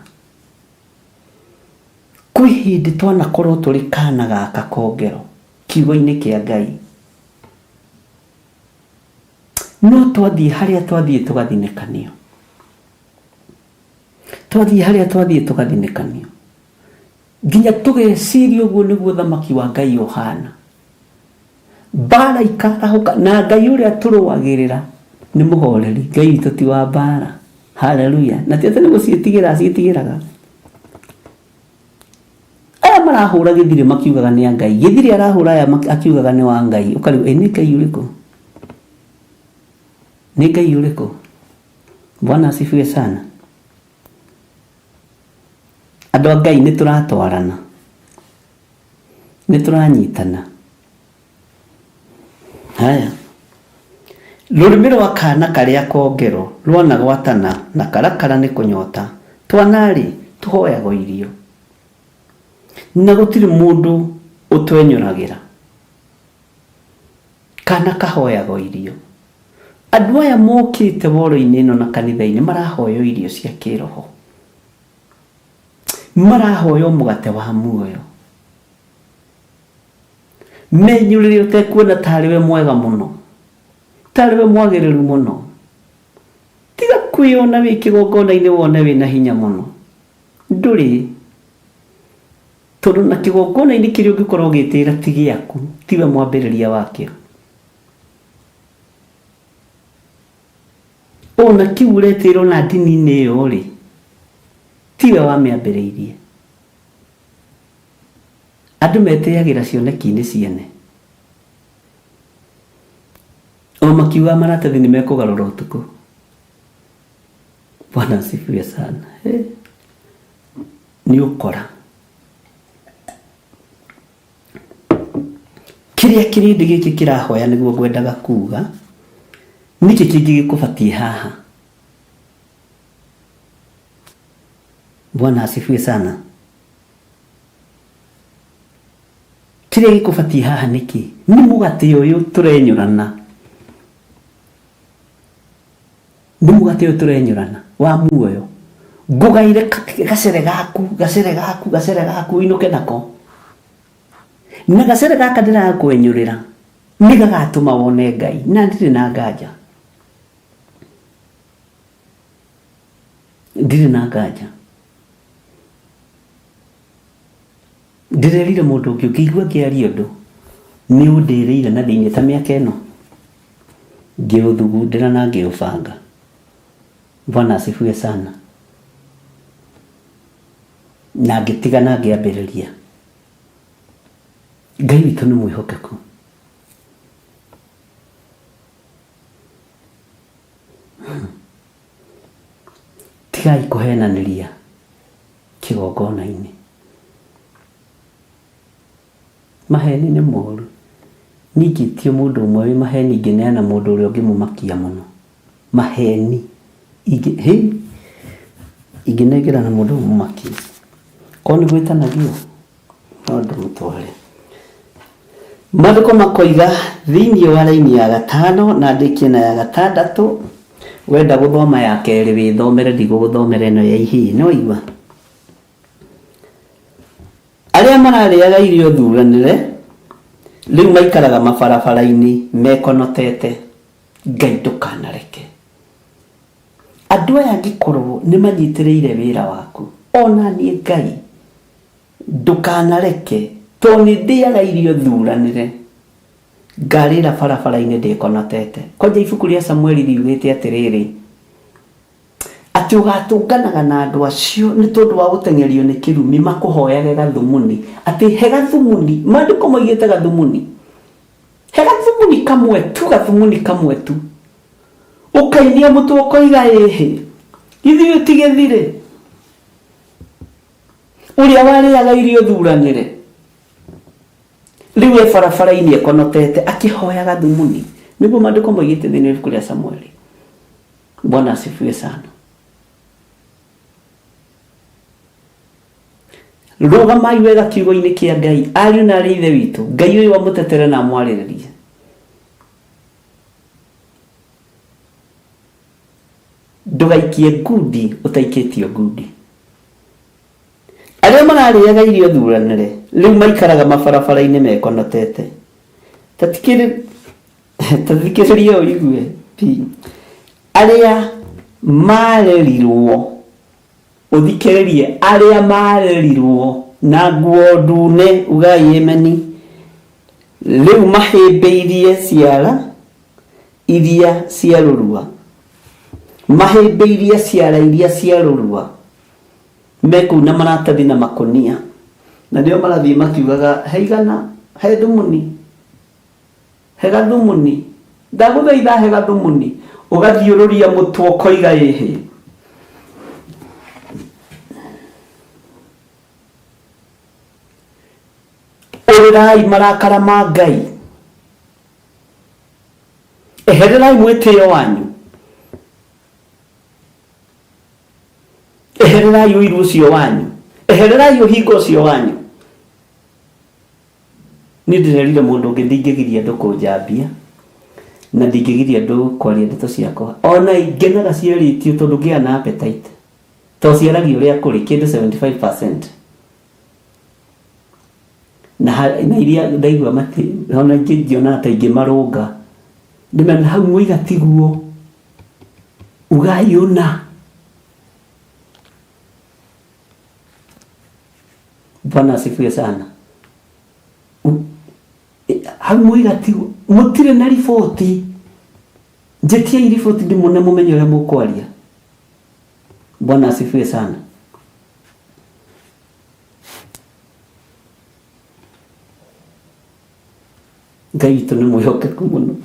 Kwĩ hĩndĩ twanakorwo tũrĩ kana gaka kongero kiugo-inĩ kĩa Ngai. No twathiĩ harĩa twathiĩ tũgathinĩkanio. Twathiĩ harĩa twathiĩ tũgathinĩkanio. Nginya tũgeciria ũguo nĩguo ũthamaki wa Ngai ũhana. Mbara ikarahũka na Ngai ũrĩa tũrũagĩrĩra nĩ mũhoreri. Ngai witũ ti wa mbara. Haleluya. Na ti atĩ nĩ gũciĩtigĩra aciĩtigĩraga. Aya marahũra gĩthirĩ makiugaga nĩ a Ngai. Gĩthirĩ arahũra aya akiugaga nĩ wa Ngai. Ũkarigwo ĩ nĩ Ngai ũrĩkũ? Nĩ Ngai ũrĩkũ? Bwana asifiwe sana. Andũ a Ngai nĩ tũratwarana, nĩ tũranyitana. Haya, rũrĩmĩ rwa kana karĩa kongero rwanagwatana na karakara nĩ kũnyota. Twana-rĩ, tũhoyagwo irio na gũtirĩ mũndũ ũtwenyũragĩra. Kana kahoyagwo irio. Andũ aya mokĩte woro-inĩ ĩno na kanitha-inĩ marahoywo irio cia kĩroho. Marahoywo mũgate wa muoyo. Menyũrĩre ũtekuona tarĩ we mwega mũno, tarĩ we mwagĩrĩru mũno. Tiga kwĩyona wĩ kĩgongona-inĩ wone wĩna hinya mũno. Ndũrĩ. Tondũ na kĩgongona-inĩ kĩrĩa ũngĩkorwo ũgĩtĩĩra ti gĩaku, tiwe mwambĩrĩria wakĩo. Ona kĩu ũretĩĩra ona ndini-inĩ ĩyo-rĩ, tiwe wamĩambĩrĩirie. Andũ metĩyagĩra cioneki-inĩ ciene. O makiugaga maratathi nĩ mekũgarũra ũtukũ. Bwana asifiwe sana. Hey. Nĩ ũkora. Kĩrĩa kĩrĩndĩ gĩkĩ kĩrahoya nĩguo ngwendaga kuga, nĩkĩ kĩngĩ gĩkũbatiĩ haha? Bwana asifiwe sana. Kĩrĩa gĩkũbatiĩ haha nĩkĩ? Nĩ mũgate ũyũ tũrenyũrana. Nĩ mũgate ũyũ tũrenyũrana wa muoyo. Ngũgaĩre gacere gaku, gacere gaku, gacere gaku ũinũke nako. Na gacere gaka ndĩrakwenyũrĩra nĩ gagatũma wone Ngai na ndirĩ na nganja. Ndirĩ na nganja. Ndĩrerire mũndũ ũngĩ ũngĩigua ngĩaria ũndũ nĩ ũndĩrĩire na thĩinĩ ta mĩaka ĩno ngĩũthugundĩra na ngĩũbanga. Bwana asifiwe sana. Na ngĩtiga na ngĩambĩrĩria. Ngai witũ nĩ mwĩhokeku. Tigai kũhenanĩria kĩgongona-inĩ. Maheni nĩ moru. Niĩ ingĩtio mũndũ ũmwe wĩ maheni ingĩneana mũndũ ũrĩa ũngĩmũmakia mũno. Maheni. Ingĩ, hĩ! Ingĩnengerana mũndũ ũmũmakie. Korwo nĩ gwĩtanagio, no ndĩmũtware. Maandĩko makoiga thĩinĩ wa raini ya gatano na ndĩkie na ya gatandatũ, wenda gũthoma ya kerĩ wĩthomere ndigũgũthomera ĩno ya ihĩĩ, nĩwaigua? Arĩa mararĩaga irio thuranĩre, rĩu maikaraga mabarabara-inĩ mekonotete. Ngai ndũkanareke. Andũ aya angĩkorwo nĩ manyitĩrĩire wĩra waku, ona niĩ Ngai Ndũkanareke, tondũ nĩ ndĩaga irio thuranĩre, ngarĩra barabara-inĩ ndĩkonotete. Kwanja ibuku rĩa Samueli riugĩte atĩrĩrĩ, atĩ ũgatũnganaga na andũ acio nĩ tondũ wa gũteng'erio nĩ kĩrumi makũhoyage gathumuni, atĩ he gathumuni, maandĩko moigĩte gathumuni, he gathumuni kamwe tu, gathumuni kamwe tu, ũkainia mũtwe ũkoiga ĩhĩ, githĩ ũyũ ti gĩthirĩ? Ũrĩa warĩaga irio thuranĩre, rĩu e barabara-inĩ ekonotete akĩhoyaga thumuni. Nĩguo maandĩko moigĩte thĩinĩ wa ibuku rĩa Samueli. Bwana asifiwe sana. Rũgamai wega kiugo-inĩ kĩa Ngai, ariũ na arĩ ithe witũ. Ngai ũyũ amũtetere na amwarĩrĩrie. Ndũgaikie ngundi ũtaikĩtio ngundi. Arĩa mararĩaga irio thuranĩre, rĩu maikaraga mabarabara-inĩ mekonotete. Ta thikĩrĩria ũigue pi. Arĩa marerirwo, ũthikĩrĩrie, arĩa marerirwo na nguo ndune, ugai ameni, rĩu mahĩmbĩirie ciara iria cia rũrua. Mahĩmbĩirie ciara iria cia rũrua. Me kũu na maratathi na makũnia. Na nĩo marathiĩ makiugaga, he igana, he thumuni, he gathumuni, ndagũthaitha he gathumuni. Ũgathiũrũria mũtwe ũkoiga ĩhĩ. Ũrĩrai marakara ma Ngai. Ehererai mwĩtĩo wanyu. Ehererai ũiru ũcio wanyu. Ehererai ũhinga ũcio wanyu. Niĩ ndĩrerire mũndũ ũngĩ ndingĩgiria andũ kũnjambia na ndingĩgiria andũ kwaria ndeto ciakwa. Ona ngenaga ciarĩtio tondũ ngĩaga na appetite. Tondũ ciaragia ũrĩa kũrĩ kĩndũ 75%. Na, na iria ndaigua mati ona ingĩ ngĩonaga ta ingĩmarũnga. Ndĩmere hau mwoiga tiguo. Ugai ũna. Bwana asifiwe sana. Hau mwoiga tiguo. Mũtirĩ na riboti. Njĩtiai riboti ndĩmũne mũmenye ũrĩa mũkwaria. Bwana asifiwe sana. Ngai witũ nĩ mwĩhokeku mũno.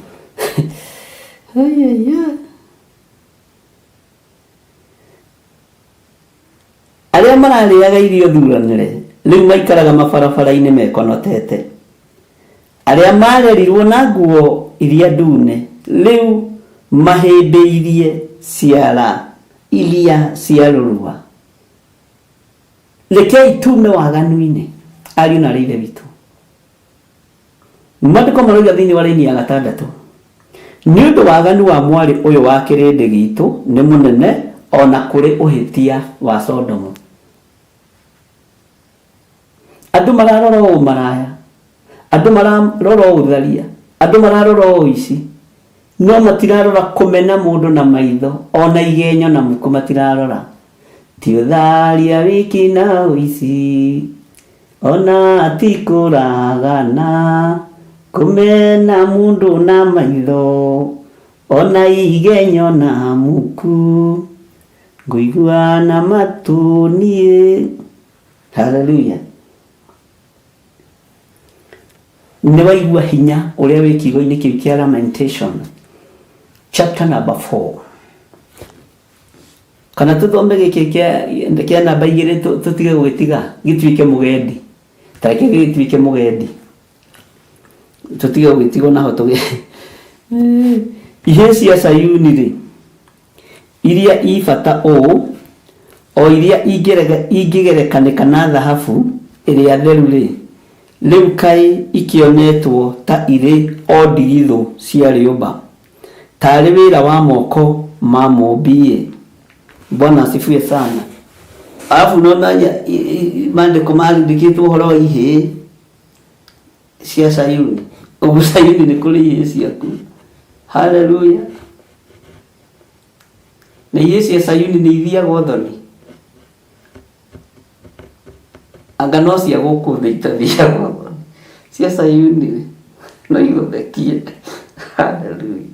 Arĩa mararĩaga irio thuranĩre rĩu maikaraga mabarabara-inĩ mekonotete. Arĩa maarerirwo na nguo iria ndune rĩu mahĩmbĩirie ciara iria cia rũrua. Rekei tuume waganu-inĩ, ariũ na aarĩ a Ithe witũ. Maandĩko maroiga thĩinĩ wa raini ya gatandatũ, Nĩ ũndũ waganu wa mwarĩ ũyũ wa kĩrĩndĩ giitũ nĩ mũnene o na kũrĩ ũhĩtia wa Sodomu. Andũ mararora o ũmaraya, andũ mararora o ũtharia, andũ mararora o ũici, no matirarora kũmena mũndũ na maitho, o na igenyo na muku matirarora. Ti ũtharia wiki na ũici, ona ti kũragana, kũmena mũndũ na maitho, ona igenyo na muku, ngũigua na matũ niĩ. Haleluya. Nĩ waigua hinya ũrĩa wĩ kiugo-inĩ kĩu kĩa Lamentation chapter number 4. Kana tũthome gĩkĩ kĩa kĩa namba igĩrĩ tũtige gũgĩtiga gĩtuĩke mũgendi. Ta reke gĩgĩtuĩke mũgendi. Tũtige gũgĩtiga onaho tũgĩ Ihĩĩ cia Sayuni rĩ, iria i bata ũũ, o iria ingĩgerekanĩka na thahabu ĩrĩa theru-rĩ, rĩu kaĩ ikĩonetwo ta irĩ o ndigithũ cia rĩũmba, taarĩ wĩra wa moko ma mũũmbi-ĩ! Bwana asifiwe sana. Alafu unaona maandĩko mandĩkĩtwo ũhoro wa ihĩĩ cia Sayuni. Ũguo Sayuni nĩ kũrĩ ihĩĩ ciaku. Haleluya. Na ihĩĩ cia Sayuni nĩ ithiaga ũthoni. Anga no cia gũkũ thĩ itathiaga ũthoni. Cia Sayuni rĩ, no igũthekie. Haleluya.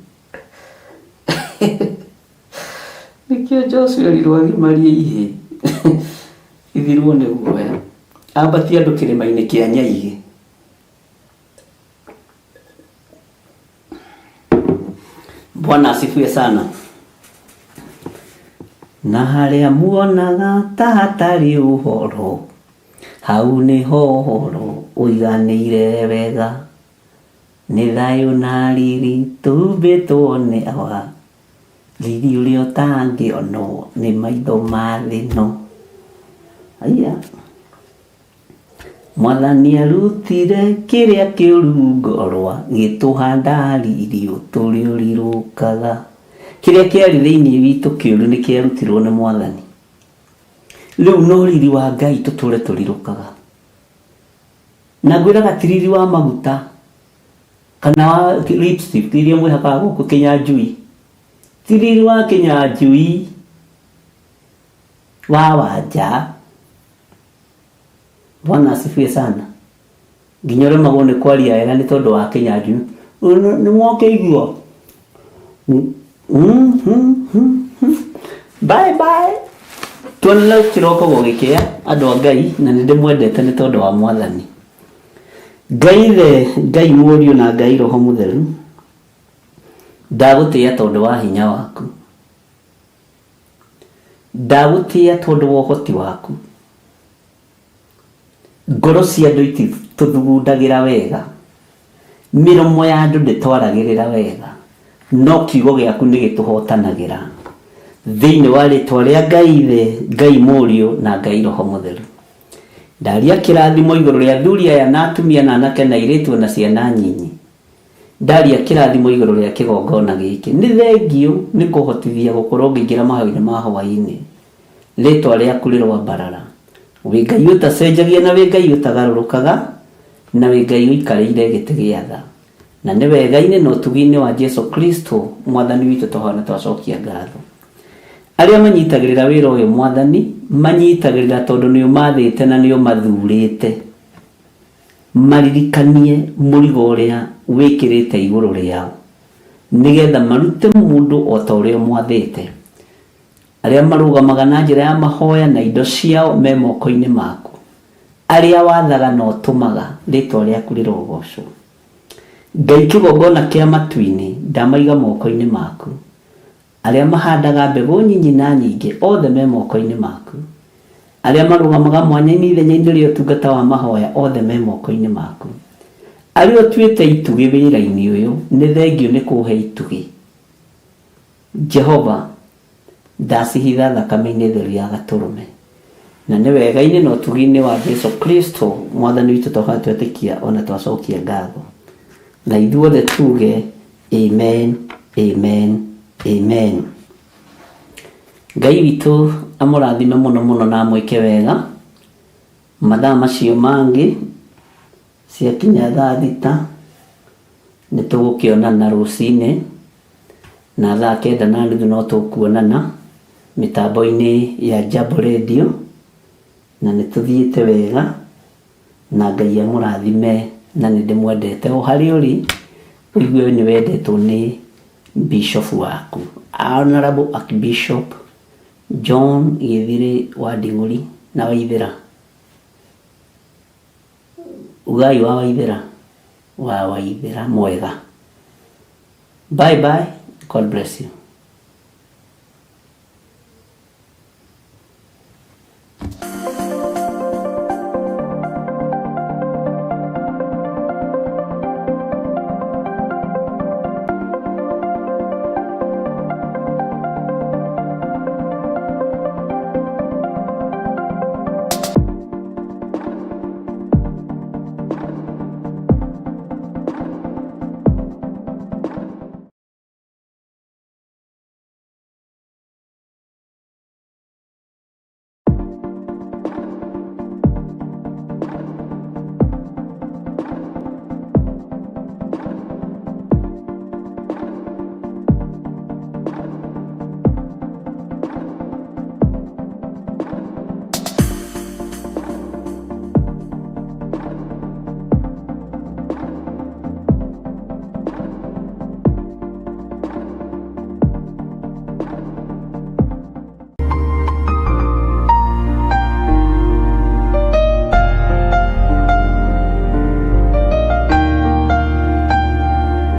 Nĩkĩo Joshua erirwo agimarie ihĩĩ ithirwo nĩ guoya. Ambatie andũ kĩrĩma-inĩ kĩa Nyaigĩ. Bwana asifiwe sana. Na harĩa muonaga ta hatarĩ ũhoro, hau nĩho ũhoro ũiganĩire wega. Nĩ thayũ na riri tũhumbĩtwo nĩ Awa, riri ũrĩa ũtangĩonwo nĩ maitho ma thĩ ĩno. Haiya. Mwathani arutire kĩrĩa kĩũru ngoro agĩtũhanda riri ũtũrĩ ũrirũkaga. Kĩrĩa kĩarĩ thĩinĩ witũ kĩũru nĩ kĩarutirwo nĩ Mwathani. Rĩu no riri wa Ngai tũtũre tũrirũkaga. Na ngwĩraga ti riri wa maguta kana wa lipstick iria mwĩhakaga gũkũ kĩnyanjui. Ti riri wa kĩnyanjui wa wanja. Bwana asifiwe sana. Nginya ũremagwo nĩ kwaria wega nĩ tondũ wa kĩnyanjui. Nĩ mwakĩigua? Bye bye. Tuonane kĩroko gũgĩkĩa andũ a Ngai na nĩ ndĩmwendete nĩ tondũ wa Mwathani. Ngai Ithe, Ngai Mũriũ na Ngai Roho Mũtheru. Ndagũtĩĩa tondũ wa hinya waku. Ndagũtĩĩa tondũ wa ũhoti waku. Ngoro cia andũ ititũthugundagĩra wega, mĩromo ya andũ ndĩtwaragĩrĩra wega, no kiugo gĩaku nĩ gĩtũhotanagĩra. Thĩinĩ wa rĩtwa rĩa Ngai Ithe, Ngai Mũriũ na Ngai Roho Mũtheru. Ndaria kĩrathimo igũrũ rĩa athuri aya na atumia na anake na airĩtu ona ciana nyinyi. Ndaria kĩrathimo igũrũ rĩa kĩgongona gĩkĩ. Nĩ thengiũ nĩ kũhotithia gũkorwo ngĩingĩra mahoya-inĩ ma hwaĩ-inĩ. Rĩtwa rĩaku rĩroambarara. Wĩ Ngai ũtacenjagia na wĩ Ngai ũtagarũrũkaga, na wĩ Ngai ũikarĩire gĩtĩ gĩa tha. Na nĩ wega-inĩ na ũtugi-inĩ wa Jesu Kristo Mwathani witũ twahoya na twacokia ngatho. Arĩa manyitagĩrĩra wĩra ũyũ Mwathani, manyitagĩrĩra tondũ nĩ ũmathĩte na nĩ ũmathurĩte. Maririkanie mũrigo ũrĩa wĩkĩrĩte igũrũ rĩao, nĩgetha marute mũndũ o ta ũrĩa ũmwathĩte. Arĩa marũgamaga na njĩra ya mahoya na indo ciao me moko-inĩ maku, arĩa wathaga na ũtũmaga, rĩĩtwa rĩaku rĩrogoocwo. Ngai kĩgongona kĩa matu-inĩ, ndamaiga moko-inĩ maku. Arĩa mahandaga mbegũ nyinyi na nyingĩ, othe me moko-inĩ maku. Arĩa marũgamaga mwanya-inĩ ithenya-inĩ rĩa ũtungata wa mahoya, othe me moko-inĩ maku. Arĩa ũtuĩte itugĩ wĩra-inĩ ũyũ, nĩ thengiũ nĩ kũũhe itugĩ. Jehova, ndacihitha thakame-inĩ theru ya Gatũrũme. Na nĩ wega-inĩ na ũtugi-inĩ wa Jesu Kristo, Mwathani witũ twahoya twetĩkia o na twacokia ngatho. Na ithuothe tuge, Amen, amen, amen. Ngai witũ amũrathime mũno mũno na amwĩke wega. Mathaa macio mangĩ ciakinya thaa thita nĩ tũgũkĩonana rũcinĩ na thaa kenda na nuthu no tũkuonana mĩtambo-inĩ ya Jambo Radio na nĩ tũthiĩte wega na Ngai amũrathime na nĩ ndĩmwendete o harĩa ũrĩ ũigue nĩ wendetwo nĩ Bishop waku Honorable Archbishop John Gĩthirĩ wa Nding'ũri na Waithĩra. Ugai wa Waithĩra wa Waithĩra mwega. Bye bye. God bless you.